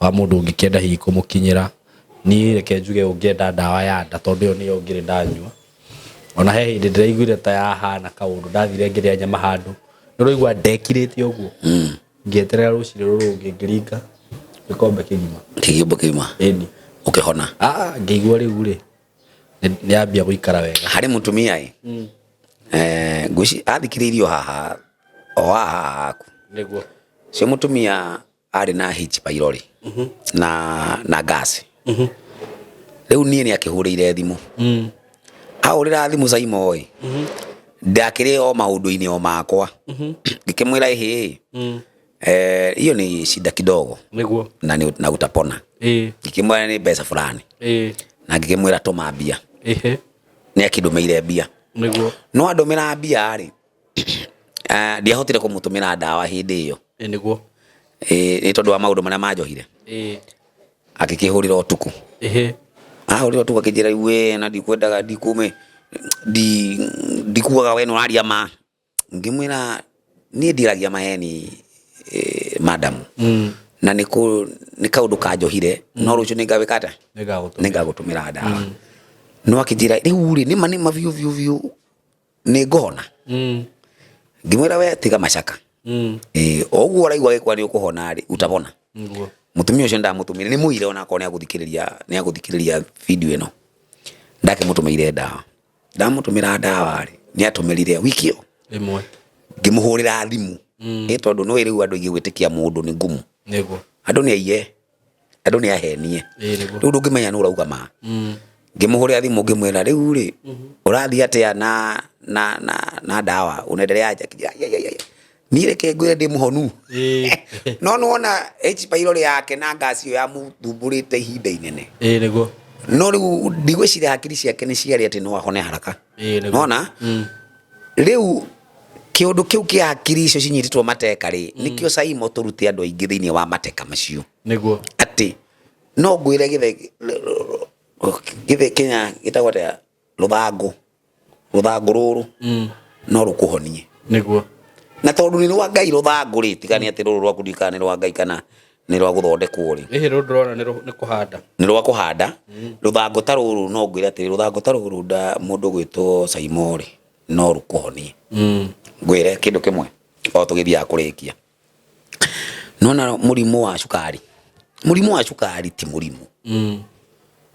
Speaker 2: wa mũndũ ũngĩkĩenda hihi kũmũkinyĩra. Niĩ reke njuge, ũngĩenda ndawa ya nda, tondũ ĩyo nĩyo ngĩrĩ ndanyua, ona he hĩndĩ ndĩraiguire ta yahana kaũndũ, ndathire ngĩrĩa nyama handũ, nĩ ũraigua ndekirĩte ũguo, ngĩeterera rũcinĩ rũrũ rũngĩ, ngĩringa gĩkombe kĩgima.
Speaker 1: Kĩgimbo kĩgima?
Speaker 2: Ĩni.
Speaker 1: Ũkĩhona?
Speaker 2: Ah, ngĩigua rĩu rĩ nĩ yambia gũikara wega.
Speaker 1: Harĩ mũtumia ĩ, ngwĩci athikĩrĩirio haha o haha haku. Cio mũtumia arĩ na H pylori na gas. Rĩu niĩ nĩ akĩhũrĩire thimũ. Ahũrĩra thimũ, Saimo ĩ, ndakĩrĩ o maũndũ-inĩ o makwa, ngĩkĩmwĩra, ĩhĩ, hiyo ni shida kidogo na, na utapona. Ngĩkĩmwĩra nĩ mbeca fulani na ngĩkĩmwĩra tũma mbia. Nĩ akĩndũmĩire mbia. No andũmĩra mbia rĩ, ndiahotire kũmũtũmĩra ndawa hĩndĩ ĩyo. Nĩ tondũ wa maũndũ marĩa manjohire. Agĩkĩhũrĩra ũtukũ. Ahũrĩra ũtukũ akĩnjĩra, rĩu we na ndikwendaga ndikume ndikuaga we nĩ ũraria ma. Ngĩmwĩra niĩ ndiragia maheni, madam, na nĩ nĩ kaũndũ kanjohire, no rũciũ nĩngawĩka atĩa?
Speaker 2: Nĩngagũtũmĩra.
Speaker 1: Nĩngagũtũmĩra ndawa. No akĩnjĩra, rĩu rĩ, nĩma nĩma biũ biũ biũ nĩ ngũhona? Ngĩmwĩra, we tiga macaka. O ũguo ũraigua gĩkwa nĩ ũkũhona rĩ, utapona. Mũtumia ũcio ndamũtũmĩire, nĩ mũire, onakorwo nĩ agũthikĩrĩria, nĩ agũthikĩrĩria video ĩno. Ndakĩmũtũmĩire ndawa. Ndamũtũmĩra ndawa rĩ, nĩ atũmĩrire wiki ĩyo.
Speaker 2: Ĩmwe.
Speaker 1: Ngĩmũhũrĩra thimũ, ĩ tondũ nĩ rĩu andũ aingĩ gwĩtĩkia mũndũ nĩ ngumu. Andũ nĩ aiye, andũ nĩ ahenie. Rĩu ndũngĩmenya nũ ũrauga ma. Ngĩmũhũrĩra thimũ ngĩmwĩra, rĩu rĩ, ũrathiĩ atĩa na ndawa, unaendelea aje? Akĩnjĩra, "Ai, ai, ai, ai. Niĩ reke ngwĩre ndĩ mũhonu." No nĩwona H pylori yake na gas ĩyo yamũthumbũrĩte ihinda inene. No rĩu ndigwĩciria hakiri ciake nĩ ciarĩ atĩ no ahone haraka. Nona rĩu kĩũndũ kĩu kĩa hakiri icio cinyitĩtwo mateka rĩ, nĩkĩo Saimo tũrute andũ aingĩ thĩinĩ wa mateka macio. Atĩ no ngwĩre gĩthe gĩthe kenya gĩtagwo atĩa, rũthangũ, rũthangũ rũrũ no rũkũhonie. Na tondũ nĩ rwa Ngai rũthangũ rĩ, tiga nĩ atĩ rũrũ rwaku ndikana nĩ rwa Ngai kana nĩ rwa gũthondekwo rĩ.
Speaker 2: Ĩhĩ, rũrũ ndĩrona nĩ nĩ kũhanda.
Speaker 1: Nĩ rwa kũhanda. Rũthangũ ta rũrũ, no ngwĩre atĩrĩ, rũthangũ ta rũrũ nda mũndũ gwĩtwo Saimo rĩ, no rũkũhonie. Ngwĩre kĩndũ kĩmwe o tũgĩthiaga kũrĩkia. Nona mũrimũ wa cukari, mũrimũ wa cukari ti mũrimũ.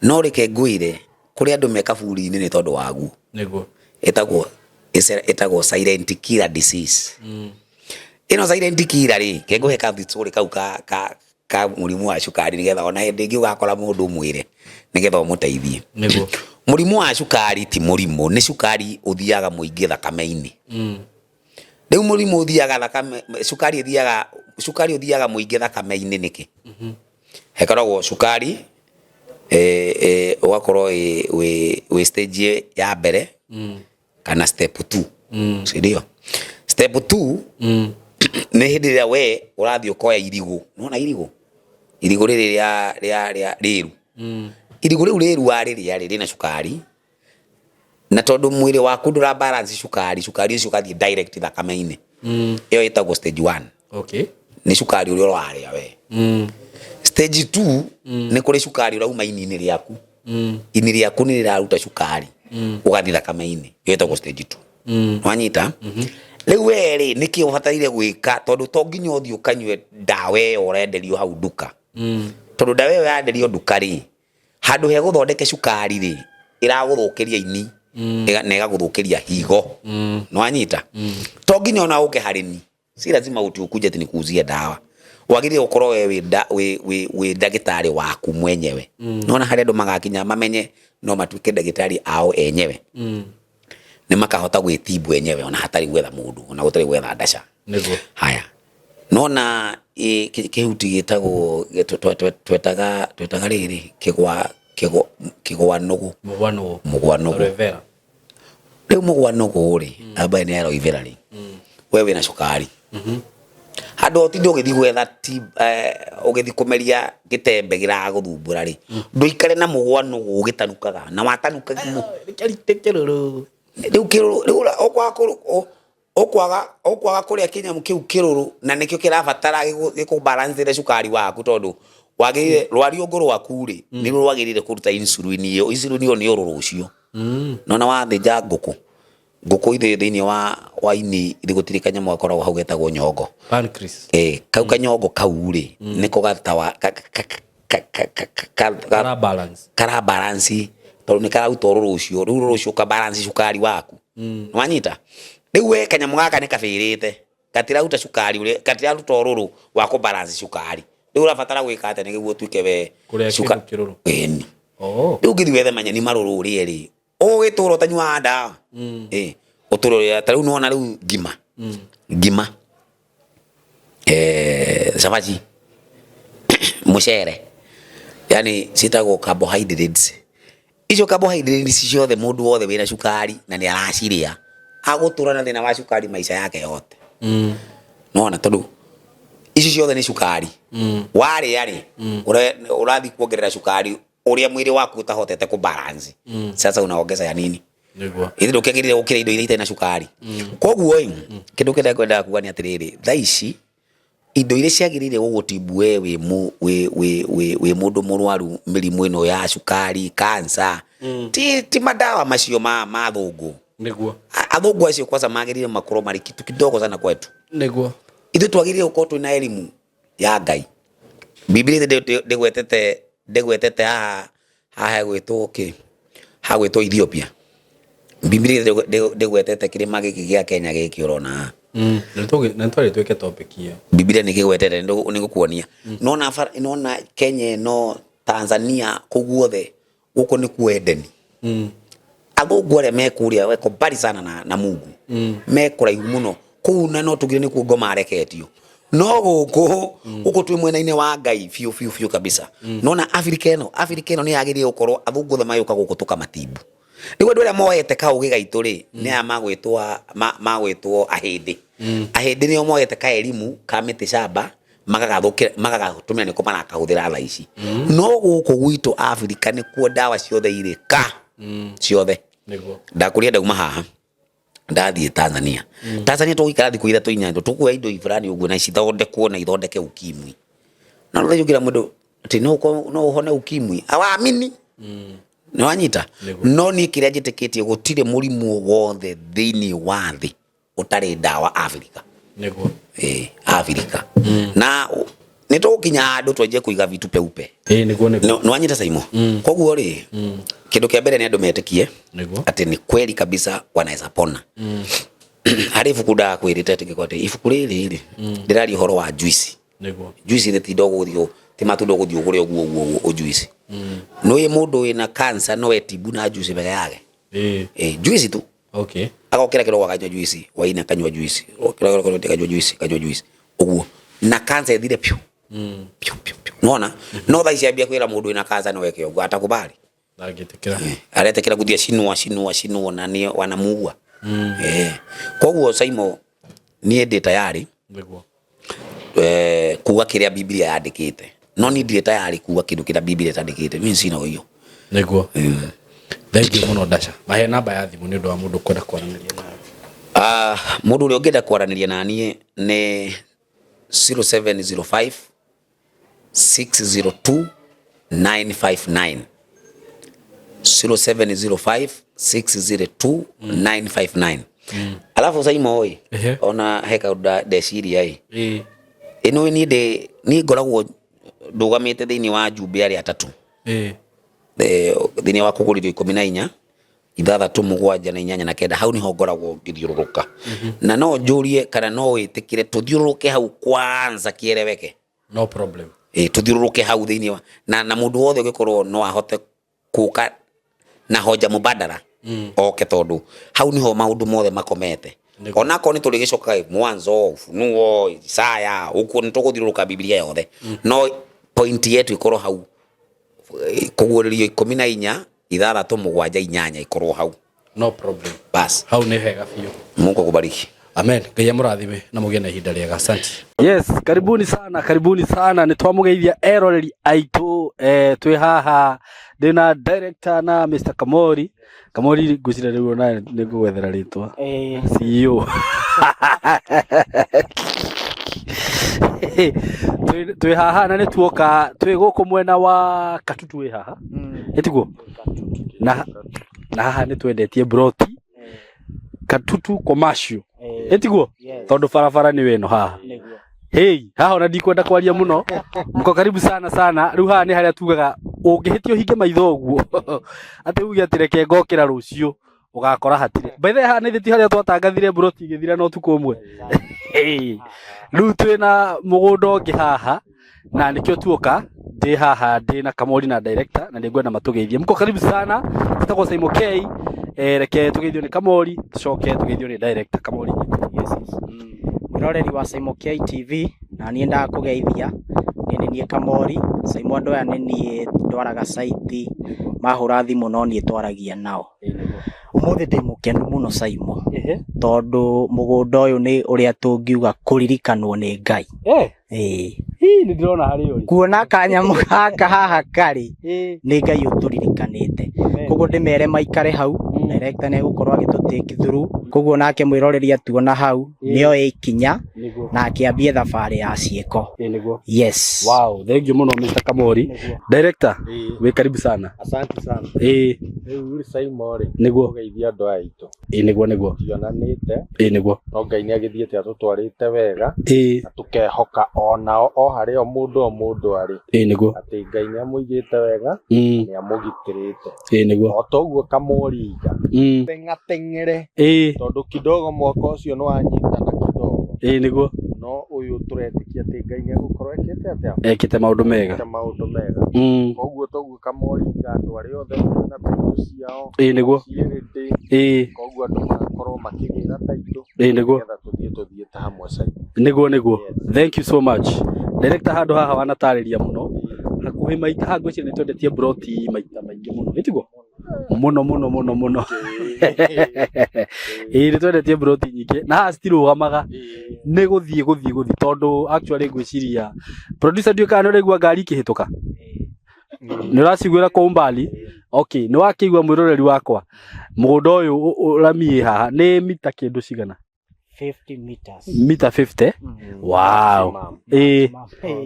Speaker 1: No reke ngwĩre, kũrĩ andũ me kaburi-inĩ nĩ tondũ waguo. Ĩtagwo ĩtagwo silent killer disease. Ĩno silent killer rĩ, ke ngũhe ka story kau ka mũrimũ wa cukari, nĩgetha ona hĩndĩ ĩngĩ ũgakora mũndũ ũmwĩre nĩgetha ũmũteithie. Mũrimũ wa cukari ti mũrimũ, nĩ cukari ũthiaga mũingĩ thakame-inĩ. Rĩu mũrimũ ũthiaga thakame, cukari ĩthiaga, cukari ũthiaga mũingĩ thakame-inĩ nĩkĩ? Hekoragwo cukari ũgakorwo wĩ stage ya mbere kana step 2. Si ndio? Step 2 nĩ hĩndĩ ĩrĩa we ũrathiĩ ũkoya irigũ. Nĩwona irigũ? Irigũ rĩrĩ rĩa rĩru. Irigũ rĩu rĩru warĩrĩa rĩ, rĩna cukari, na tondũ mwĩrĩ waku ndũra balance cukari, cukari ũcio ũgathiĩ direct thakame-inĩ. Ĩyo ĩtagwo stage 1. Nĩ cukari ũrĩa ũrarĩa we. Stage 2 nĩ kũrĩ cukari ũrauma ini-inĩ rĩaku. Ini rĩaku nĩ rĩraruta cukari ũgathiĩ thakame-inĩ. Ĩyo ĩtagwo stage 2. Wanyita? Rĩu we rĩ, nĩkĩ ũbataire gwĩka? Tondũ to nginya ũthiĩ ũkanyue ndawa ĩyo ũrenderio hau nduka. Tondũ ndawa ĩyo yanderio nduka rĩ, handũ he gũthondeke cukari rĩ, ĩragũthũkĩria ini na ĩgagũthũkĩria higo. Nĩwanyita? To nginya ona ũke harĩ ni, si lazima uti ukuje ati nikuuzie dawa. Wagĩrĩire gũkorwo we wĩ nda- wĩ- wĩ- wĩ ndagĩtarĩ waku mwenyewe. Nona harĩa andũ magakinya mamenye no matuĩke ndagĩtarĩ ao enyewe, nĩ makahota gwĩtimbu enyewe ona hatarĩ gwetha mũndũ, ona gũtarĩ gwetha ndaca. Haya, nona kĩhuti gĩtagwo twetaga rĩrĩ kĩgwa kĩgwa kĩgwa nũgũ.
Speaker 2: Mũgwa nũgũ.
Speaker 1: Mũgwa nũgũ.
Speaker 2: Aloe vera.
Speaker 1: Rĩu mũgwa nũgũ rĩ, ambaye nĩ aloe vera rĩ, we wĩna cukari, handũ ũtinde ũgĩthiĩ gwetha ti ũgĩthiĩ kũmeria gĩtembe gĩragũthumbũra rĩ, ndũikare na mũgwa nũgũ ũgĩtanukaga na watanuka
Speaker 2: Kĩrũrũ.
Speaker 1: Rĩu kĩrũrũ rĩu ũkwaga kũrĩa kĩnyamũ kĩu kĩrũrũ, na nĩkĩo kĩrabatara gĩkũ-balance cukari waku, tondũ wagĩrĩire rwariũngũ rwaku rĩ, nĩruo rwagĩrĩire kũruta insulin ĩyo. Insulin ĩyo nĩ ũrũrũ ũcio. Nona wathĩnja ngũkũ, ngũkũ ithĩ thĩinĩ wa ini gũtirĩ kanyamũ gakoragwo hau getagwo nyongo?
Speaker 2: Pancreas.
Speaker 1: Kau kanyongo kau rĩ, nĩko gatawa
Speaker 2: Kara balance.
Speaker 1: Kara balance, tondũ nĩ kararuta ũrũrũ ũcio. Rĩu ũrũrũ ũcio ũka balance cukari waku. Nĩwanyita? Rĩu we kanyamũ gaka nĩ kabĩrĩte, gatiraruta cukari ũrĩa, gatiraruta ũrũrũ wa kũ balance cukari. Rĩu ũrabatara gwĩka atĩa nĩguo ũtuĩke we
Speaker 2: Kũrĩa kĩndũ kĩrũrũ.
Speaker 1: Ĩni.
Speaker 2: Oh.
Speaker 1: Rĩu ũngĩthiĩ wethe manyeni marũrũ ũrĩe rĩ, ũgĩtũra ũtanyuaga ndawa, ũtũre ũrĩa ta rĩu nĩwona rĩu ngima, ngima, cabaci, mũcere, yani ciĩtagwo carbohydrates. Icio carbohydrates ciothe, mũndũ wothe wĩna cukari na nĩ aracirĩa agũtũra na thĩna wa cukari maica yake yote. Nona tondũ ici ciothe nĩ cukari, warĩa rĩ, ũrathiĩ kuongerera cukari ũrĩa mwĩrĩ waku ũtahotete kũ balance. Sasa unaongeza ya nini? Ithe ndũkĩagĩrĩire gũkĩra indo iria itarĩ na cukari. Koguo ĩ, kĩndũ kĩrĩa ngwendaga kuga nĩ atĩrĩrĩ, thaa ici indo iria ciagĩrĩire gũgũtimbu we wĩ mũ- wĩ wĩ wĩ wĩ mũndũ mũrwaru mĩrimũ ĩno ya cukari, cancer, ti madawa macio ma athũngũ. Athũngũ acio kwanza magĩrĩire makorwo marĩ kitu kidogo sana kwetu. Ithuĩ twagĩrĩire gũkorwo twĩna elimu ya Ngai. Biblia ndĩgwetete haha hegwĩtwo kĩ, hagwĩtwo Ethiopia. Biblia ndĩgwetete kĩrĩma gĩkĩ gĩa Kenya gĩkĩ ũrona haha.
Speaker 2: Na nĩ twĩke topic ĩyo.
Speaker 1: Biblia nĩ kĩgwetete, nĩ ngũkuonia. Nona nona Kenya ĩno, Tanzania, kũu guothe gũkũ nĩkuo Edeni. Athũngũ arĩa me kũrĩa weko mbali sana na Mungu, me kũraihu mũno kũu, na no tugire nĩkuo ngoma areketio, no gũkũ twĩ mwena-inĩ wa Ngai biũ biũ biũ kabisa. Nona Afrika ĩno nĩ yagĩrĩire gũkorwo athũngũ othe magĩũka gũkũ tũkamatimbu. Rĩu andũ arĩa moete kaũgĩ gaitũ rĩ, nĩ aya magwĩtwo ahĩndĩ. Ahĩndĩ nĩo moete kaelimu ka mĩtĩ shamba, magagathũkĩra, magagatũmĩra, nĩko marakahũthĩra thaa ici. No gũkũ gwitũ Afrika nĩkuo ndawa ciothe irĩ ka ciothe. Ndakũria ndauma haha ndathiĩ Tanzania. Tanzania tũgũikara thikũ 3 4, tũkuoya indo fulani ũguo na cithondekwo na ithondeke ukimwi. Na rĩu ũkĩra mũndũ atĩ no ũhone ukimwi, awaamini. Nĩ wanyita? No niĩ kĩrĩa njĩtĩkĩtie, gũtirĩ mũrimũ wothe thĩinĩ wa thĩ ũtarĩ ndawa Afrika. Afrika na nĩ tũgũkinya handũ twanjie kũiga vitu peupe.
Speaker 2: Ĩĩ, nĩguo.
Speaker 1: Nĩ wanyita, Saimo? Koguo rĩ, kĩndũ kĩa mbere nĩ andũ metĩkie atĩ ni kweli kabisa wanaweza pona. Harĩ ibuku ndakwĩrĩte atĩ ngĩkwa atĩ ibuku rĩrĩ rĩ ndĩraria ũhoro wa juice. Juice nĩ tinda ũgũthiĩ, ti matunda ũgũthiĩ ũgũre ũguo ũguo ũguo ũjuice. Nĩ mũndũ wĩna cancer no etibu na juice peke yake. Juice tu. Agokĩra kĩroko akanyua juice, waina akanyua juice, okĩra kĩroko akanyua juice, akanyua juice ũguo, na cancer ĩthire piũ piũ piũ piũ. Nona no thaa ici ambia kwĩra mũndũ wĩna cancer no eke ũguo, atakubali.
Speaker 2: Ndangĩtĩkĩra.
Speaker 1: Aretĩkĩra gũthiĩ cinua cinua cinua na nĩ wanamuua. Koguo Saimo, niĩ ndĩ tayari kuga kĩrĩa Biblia yandĩkĩte, no niĩ ndirĩ tayari kuga kĩndũ kĩrĩa Biblia ĩtandĩkĩte. Mimi sina hiyo.
Speaker 2: Nĩguo, thank you mũno Dasha. Mahe namba ya thimũ nĩ ũndũ wa mũndũ kwenda kwaranĩria nawe.
Speaker 1: Ah, mũndũ ũrĩa ũngĩenda kwaranĩria na niĩ nĩ 0705 602 959, 0705 602 959. Alafu Saimo ĩ, ona he kaũndũ ndeciria ĩ, ĩno niĩ ndĩ niĩ ngoragwo ndũgamĩte thĩinĩ wa njumbe arĩa atatũ, thĩinĩ wa kũgũrithio 14, 6, 7 na 8 na 9. Hau niho ngoragwo ngĩthiũrũrũka, na no njũrie kana no wĩtĩkĩre tũthiũrũrũke hau kwanza kĩeleweke.
Speaker 2: No problem.
Speaker 1: Ĩ tũthiũrũrũke hau thĩinĩ wa na mũndũ wothe ũngĩkorwo no ahote kũka na hoja mubadara oke, tondũ hau niho maũndũ mothe makomete. Onakorwo nĩ tũrĩgĩcokaga Mwanzo, Ufunuo, Isaya, ũguo nĩ tũgũthiũrũrũka Biblia yothe, no point yetu ĩkorwo hau, kũguũrĩrio 14 6 7 8 ikorwo hau.
Speaker 2: No problem.
Speaker 1: Bas.
Speaker 2: Hau nĩ hega biũ.
Speaker 1: Mungu akubariki.
Speaker 2: Amen. Ngai amũrathime na mũgĩe na ihinda rĩega. Asante. Yes, karibuni sana, karibuni sana. Nĩ twamũgeithia eroreri aitũ, twĩ haha ndĩna director na Mr. Kamori. Kamori, ngwĩciria rĩu ona nĩ ngũgwethera rĩtwa. CEO. Twĩ haha na nĩ tuoka twĩ gũkũ mwena wa Katutu wĩ haha. Ĩtiguo? Na haha nĩ twendetie broti Katutu commercial. Ĩtiguo? Tondũ barabara nĩ ĩno haha. Hey, haha ona ndikwenda kwaria mũno. Mko karibu sana sana. Rĩu haha nĩ harĩa tugaga ũngĩhĩtia ũhinge maitho ũguo. Atĩ uge atĩ reke ngokĩra rũciũ ũgakora hatirĩ. By the way, haha nĩ ti harĩa twatangathire broti igĩthira na ũtukũ ũmwe. Hey, rĩu twĩna mũgũnda ũngĩ haha na nĩkĩo tuoka ndĩ haha ndĩ na Kamori na director na nĩngwenda matũgeithie. Mko karibu sana. Njĩtagwo Simon K. Reke tũgeithio nĩ Kamori tũcoke tũgeithio nĩ director Kamori.
Speaker 3: Yes. Mwĩroreri wa Simon K TV, na niĩ ndakũgeithia. Niĩ nĩ niĩ Kamori. Simon, andũ aya nĩ niĩ ndwaraga site, mahũra thimũ no niĩ twaragia nao. Ũmũthĩ ndĩ mũkenu mũno Simon, tondũ mũgũnda ũyũ nĩ ũrĩa tũngiuga kũririkanwo nĩ Ngai. Ĩĩ.
Speaker 2: Ii, nĩ ndĩrona harĩa ũrĩ.
Speaker 3: Kuona kanyamũ gaka haha karĩ, nĩ Ngai ũtũririkanĩte. Koguo ndĩmere maikare hau, director nĩ egũkorwo agĩtũ take through. Koguo nake mwĩroreri atuona hau, nĩoe ikinya na akĩambie thabarĩ ya ciĩko.
Speaker 2: Nĩguo.
Speaker 3: Yes.
Speaker 2: Wow, thank you mũno Mr. Kamori. Director, wĩ karibu sana.
Speaker 4: Asante sana. Rĩu rĩ Simon rĩ,
Speaker 2: Nĩguo.
Speaker 4: ũgeithia andũ aya aitũ.
Speaker 2: Nĩguo nĩguo.
Speaker 4: Tionanĩte.
Speaker 2: Nĩguo.
Speaker 4: No Ngai nĩ agĩthiĩte atũtwarĩte wega. Na tũkehoka onao o harĩa o mũndũ o mũndũ arĩ.
Speaker 2: Nĩguo.
Speaker 4: Atĩ Ngai nĩ amũigĩte wega, nĩ amũgitĩrĩte.
Speaker 2: Nĩguo.
Speaker 4: O toguo Kamori iga. Teng'ateng'ere. Tondũ kidogo mwaka ũcio nĩ wanyitana kidogo.
Speaker 2: Nĩguo.
Speaker 4: No ũyũ tũretĩkia atĩ Ngai nĩ egũkorwo ekĩte atĩa?
Speaker 2: Ekĩte maũndũ mega.
Speaker 4: Ekĩte maũndũ mega. Koguo toguo Kamori iga andũ arĩa othe mena taitũ ciao.
Speaker 2: Nĩguo.
Speaker 4: Ciĩrĩndĩ. Koguo andũ magakorwo makĩgĩra taitũ.
Speaker 2: Nĩguo.
Speaker 4: Nĩgetha tũthiĩ tũthiĩte hamwe Simon.
Speaker 2: Nĩguo nĩguo. Thank you so much. Director, handũ haha wanatarĩria mũno. Hakuhĩ maita haha ngwĩciria nĩ twendetie broti maita maingĩ mũno. Ĩtiguo? Mũno mũno mũno mũno. Ĩĩ, nĩ twendetie broti nyingĩ na haha citirũgamaga, nĩ gũthiĩ gũthiĩ gũthiĩ, tondũ actually ngwĩciria producer ndiũĩ kana nĩ ũraigua ngari ikĩhĩtũka, nĩ ũraciguĩra kwa umbali. Okay, nĩ wakĩigua mwĩroreri wakwa, mũgũnda ũyũ ũramiĩ haha nĩ mita kĩndũ cigana?
Speaker 3: 50 meters.
Speaker 2: Mita 50. Wow.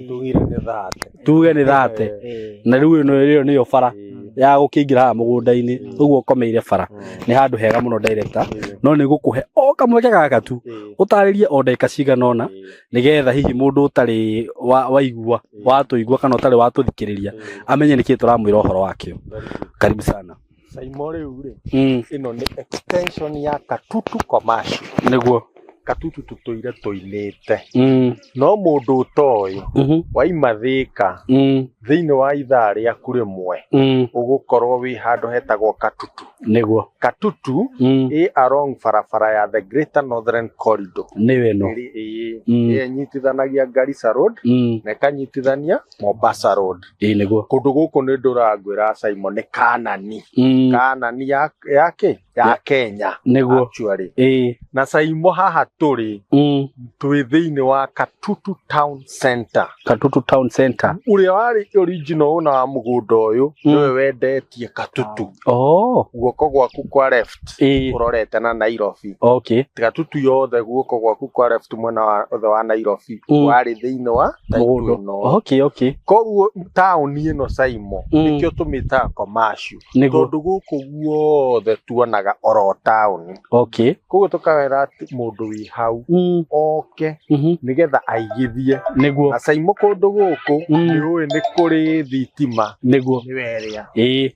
Speaker 4: Tugire nĩ 30.
Speaker 2: Tuge nĩ 30. Na rĩu ĩno ĩyo nĩyo bara ya gũkĩingĩra haha mũgũnda-inĩ, ũguo ũkomeire bara. Nĩ handũ hega mũno director, no nĩ gũkũhe o kamweke gaka tu ũtarĩrie o ndagĩka cigana ũna, nĩgetha hihi mũndũ ũtarĩ waigua watũigua kana ũtarĩ watũthikĩrĩria amenye nĩkĩĩ tũramwĩra ũhoro wakĩo. Karibu sana.
Speaker 4: Simon, rĩu rĩ, ĩno nĩ extension ya Katutu commercial.
Speaker 2: Nĩguo.
Speaker 4: Katutu tũtũire tũinĩte. No mũndũ ũtoĩ, waima Thĩka, thĩinĩ wa ithaa rĩaku rĩmwe, ũgũkorwo wĩ handũ hetagwo Katutu.
Speaker 2: Nĩguo.
Speaker 4: Katutu ĩ along barabara ya the Greater Northern Corridor.
Speaker 2: Nĩyo ĩno.
Speaker 4: Ĩrĩ ĩĩ ĩnyitithanagia Garissa Road na ĩkanyitithania Mombasa Road.
Speaker 2: Nĩguo.
Speaker 4: Kũndũ gũkũ nĩ ndũrangwĩra Simon, nĩ Kanani. Kanani ya ya kĩ? Ya Kenya.
Speaker 2: Nĩguo.
Speaker 4: Actually. Na Simon, haha tũrĩ twĩ thĩinĩ wa Katutu Town Center.
Speaker 2: Katutu Town Center.
Speaker 4: Ũrĩa warĩ original owner wa mũgũnda ũyũ nĩwe wendetie Katutu. Guoko gwaku kwa left ũrorete na Nairobi. Katutu yothe guoko gwaku kwa left mwena wa othe wa Nairobi warĩ thĩinĩ wa title
Speaker 2: Mũgũnda.
Speaker 4: ĩno. Koguo taũni ĩno Simon, nĩkĩo tũmĩtaga commercial. Tondũ gũkũ guothe tuonaga oro taũni. Koguo tũkawĩra atĩ mũndũ wĩ hau oke nĩgetha aigithie. Na Simon, kũndũ gũkũ nĩ ũĩ nĩ kũrĩ thitima. Nĩwe ĩrĩa.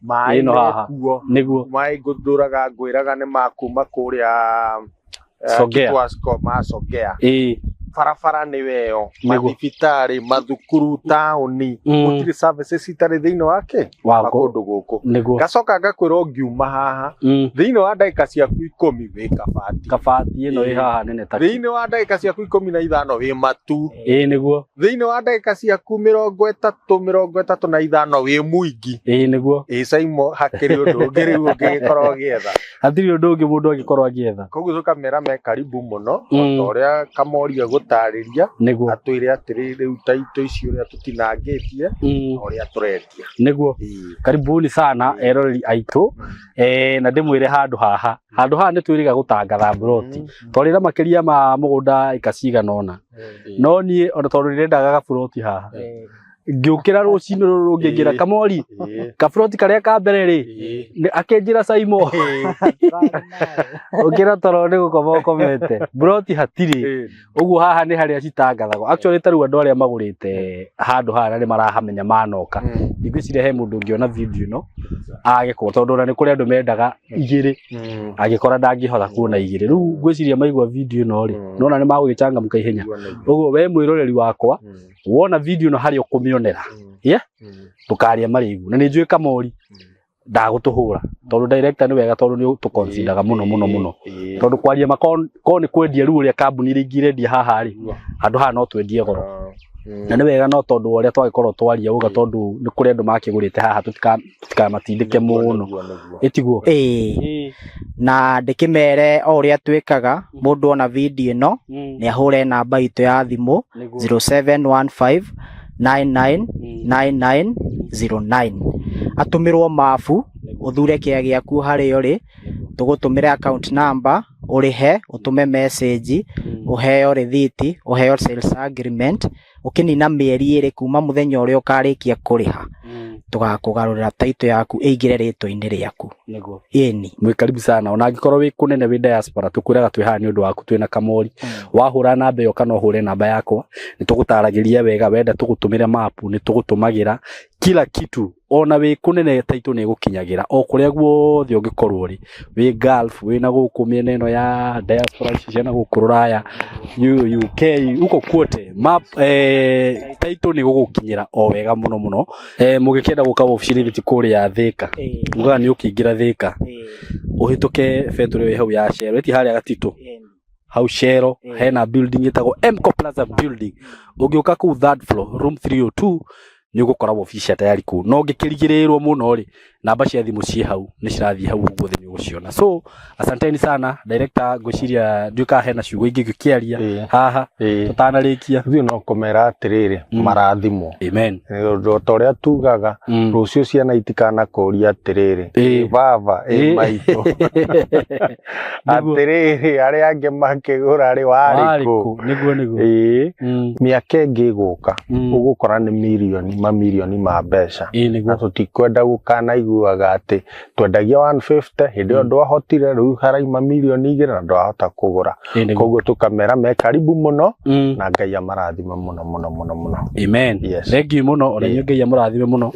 Speaker 4: Maĩ
Speaker 2: Ĩno haha.
Speaker 4: mekuo.
Speaker 2: Nĩguo.
Speaker 4: Maĩ ngũndũraga ngwĩraga nĩ makuma kũrĩa
Speaker 2: Songea.
Speaker 4: Kitwasco ma Songea. Barabara nĩ weyo,
Speaker 2: Nĩguo.
Speaker 4: mathibitarĩ, mathukuru, taũni, gũtirĩ services itarĩ thĩinĩ wake
Speaker 2: wa
Speaker 4: wa kũndũ gũkũ.
Speaker 2: Nĩguo.
Speaker 4: Ngacoka ngakwĩra ũngiuma haha, thĩinĩ wa ndagĩka ciaku 10 wĩ Kabati.
Speaker 2: Kabati ĩno ĩ haha nene ta
Speaker 4: Thĩinĩ wa ndagĩka ciaku 15 wĩ Matu.
Speaker 2: Ĩĩ nĩguo.
Speaker 4: Thĩinĩ wa ndagĩka ciaku 30, 35 wĩ Mwingi.
Speaker 2: Ĩĩ nĩguo.
Speaker 4: Ĩ Saimo, hakĩrĩ ũndũ ũngĩ rĩu ũngĩgĩkorwo ũgĩetha?
Speaker 2: Hatirĩ ũndũ ũngĩ mũndũ angĩkorwo agĩetha.
Speaker 4: Koguo tũkamera me karibu mũno,
Speaker 2: Mm.
Speaker 4: ota ũrĩa Kamoria gũtarĩria,
Speaker 2: Nĩguo.
Speaker 4: atwĩre atĩrĩ rĩu taito ici ũrĩa tũtinangĩtie na ũrĩa tũrendia.
Speaker 2: Nĩguo.
Speaker 4: Ĩĩ.
Speaker 2: Karibuni sana eroreri aitũ, na ndĩmwĩre handũ haha, handũ haha nĩ twĩrĩga gũtangatha mburoti, twarĩra makĩria ma mũgũnda ĩka cigana ũna, no niĩ ona tondũ ndĩrendaga gaburoti haha, ngĩũkĩra rũcinĩ rũrũ rũngĩ ngĩra Kamori, kaburoti karĩa ka mbere rĩ, akĩnjĩra Saimo, ũkĩra toro nĩ gũkoma ũkomete, mburoti hatirĩ. Ũguo haha nĩ harĩa citangathagwo. Actually ta rĩu andũ arĩa magũrĩte handũ haha na nĩ marahamenya manoka, ngwĩciria he mũndũ ũngĩona video ĩno age kuo, tondũ ona nĩ kũrĩ andũ mendaga igĩrĩ, angĩkora ndangĩhota kuona igĩrĩ. Rĩu ngwĩciria maigua video ĩno rĩ, nona nĩ magũgĩcangamũka ihenya. Ũguo we mwĩroreri wakwa, wona video ĩno harĩa ũkũmĩonera, yeah? Ndũkarĩe marĩgu. Na nĩ njũĩ Kamori ndagũtũhũra, tondũ director nĩ wega, tondũ nĩ tũconsideraga mũno mũno mũno, tondũ kwaria ma ko nĩ kwendia rĩu ũrĩa kambuni iria ingĩ irendia haha rĩ, handũ haha no twendie goro. Na nĩ wega, no tondũ wa ũrĩa twagĩkorwo twaria uga, tondũ nĩ kũrĩ andũ makĩgũrĩte haha, tũtikamatindĩke mũno, ĩtiguo?
Speaker 3: Ĩĩ, na ndĩkĩmere o ũrĩa twĩkaga, mũndũ ona video ĩno nĩ ahũre namba itũ ya thimũ 0715 999909, atũmĩrwo mabu, ũthure kĩa gĩaku harĩa ũrĩ, tũgũtũmĩre account number, ũrĩhe, ũtũme message, ũheo rĩthiti, ũheo sales agreement. Ũkĩnina mĩeri 2 kuma mũthenya ũrĩa ũkarĩkia kũrĩha, tũgakũgarũrĩra title yaku ĩingĩre rĩtwa-inĩ rĩaku.
Speaker 2: Nĩguo.
Speaker 3: Ĩni.
Speaker 2: Mwĩ karibu sana, ona angĩkorwo wĩ kũnene, wĩ diaspora, tũkwĩraga twĩ haha nĩ ũndũ waku, twĩna Kamori. Wahũra namba ĩyo kana ũhũre namba yakwa, nĩ tũgũtaragĩria wega. Wenda tũgũtũmĩre mapu, nĩ tũgũtũmagĩra kila kitu. Ona wĩ kũnene, taitũ nĩ ĩgũkinyagĩra o kũrĩa guothe ũngĩkorwo ũrĩ, wĩ Gulf, wĩ na gũkũ mĩena ĩno ya diaspora ici cia na gũkũ rũraya, UK, huko kwote, map taitũ nĩ gũgũkinyĩra o wega mũno mũno. Mũgĩkĩenda gũka wabici-inĩ ti kũrĩa Thĩka, ugaga nĩ ũkĩingĩra Thĩka, ũhĩtũke betũrĩ ĩyo hau ya Shell, ĩti harĩa Gatitũ hau Shell, hena building ĩtagwo Mco Plaza building. Ũngĩũka kũu third floor, room 302, nĩ ũgũkora wabici cia tayari kũu. No ũngĩkĩrigĩrĩrwo mũno rĩ, namba cia thimũ ciĩ hau, nĩ cirathiĩ hau ũguo thĩ, nĩ ũgũciona. So asanteni sana director, ngwĩciria ndiũĩ kana hena ciugo ingĩ ngĩkĩaria haha tũtanarĩkia.
Speaker 4: Ithuĩ no kũmera atĩrĩrĩ, marathimwo.
Speaker 2: Amen.
Speaker 4: Ũndũ ta ũrĩa tugaga, rũciũ ciana itikanakũria atĩrĩrĩ, ĩ baba, ĩ maitũ, atĩrĩrĩ, arĩa angĩ makĩgũra rĩ, warĩ kũ?
Speaker 2: Nĩguo, nĩguo.
Speaker 4: Ĩĩ, mĩaka ĩngĩ ĩgũka, ũgũkora nĩ mirioni, mamirioni ma mbeca. Na tũtikwenda gũkanaiguaga atĩ twendagia 150 hĩndĩ ĩyo ndwahotire, rĩu haraima mirioni 2 na ndwahota kũgũra. Koguo tũkamera me karibu mũno, na Ngai amarathime mũno mũno mũno mũno.
Speaker 2: Amen.
Speaker 4: Yes.
Speaker 2: Thank you mũno, ona inyuĩ Ngai amũrathime mũno,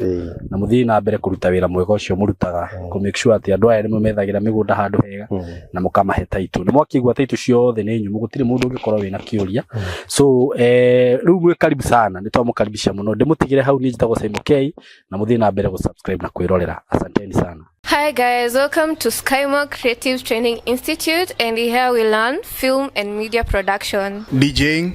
Speaker 2: na mũthiĩ na mbere kũruta wĩra mwega ũcio mũrutaga, kũ make sure atĩ andũ aya nĩ methagĩra mĩgũnda handũ hega na mũkamahe taitũ. Nĩ mwakĩigua taitũ ciothe nĩ nyũmũ, gũtirĩ mũndũ ũngĩkorwo wĩna kĩũria. So rĩu mwĩ karibu sana, nĩ twamũkaribisha mũno. Ndĩmũtigĩre hau, niĩ njĩtagwo Simon K, na mũthiĩ na mbere gũ-subscribe na kwĩrorera. Asanteni sana.
Speaker 5: Hi guys, welcome to Skymore Creative Training Institute, and here we learn film and media production,
Speaker 6: DJing,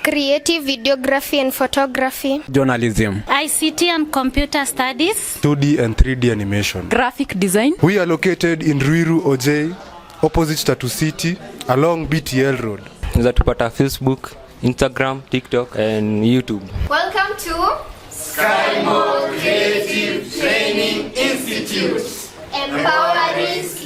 Speaker 7: creative videography and photography,
Speaker 6: journalism,
Speaker 8: ICT and computer studies,
Speaker 6: 2D and 3D animation,
Speaker 9: graphic design.
Speaker 6: We are located in Ruiru OJ, opposite Tatu City, along BTL Road.
Speaker 10: Unaweza tupata Facebook, Instagram, TikTok and YouTube.
Speaker 5: Welcome to
Speaker 11: Skymore Creative Training Institute.
Speaker 7: Empowering skills.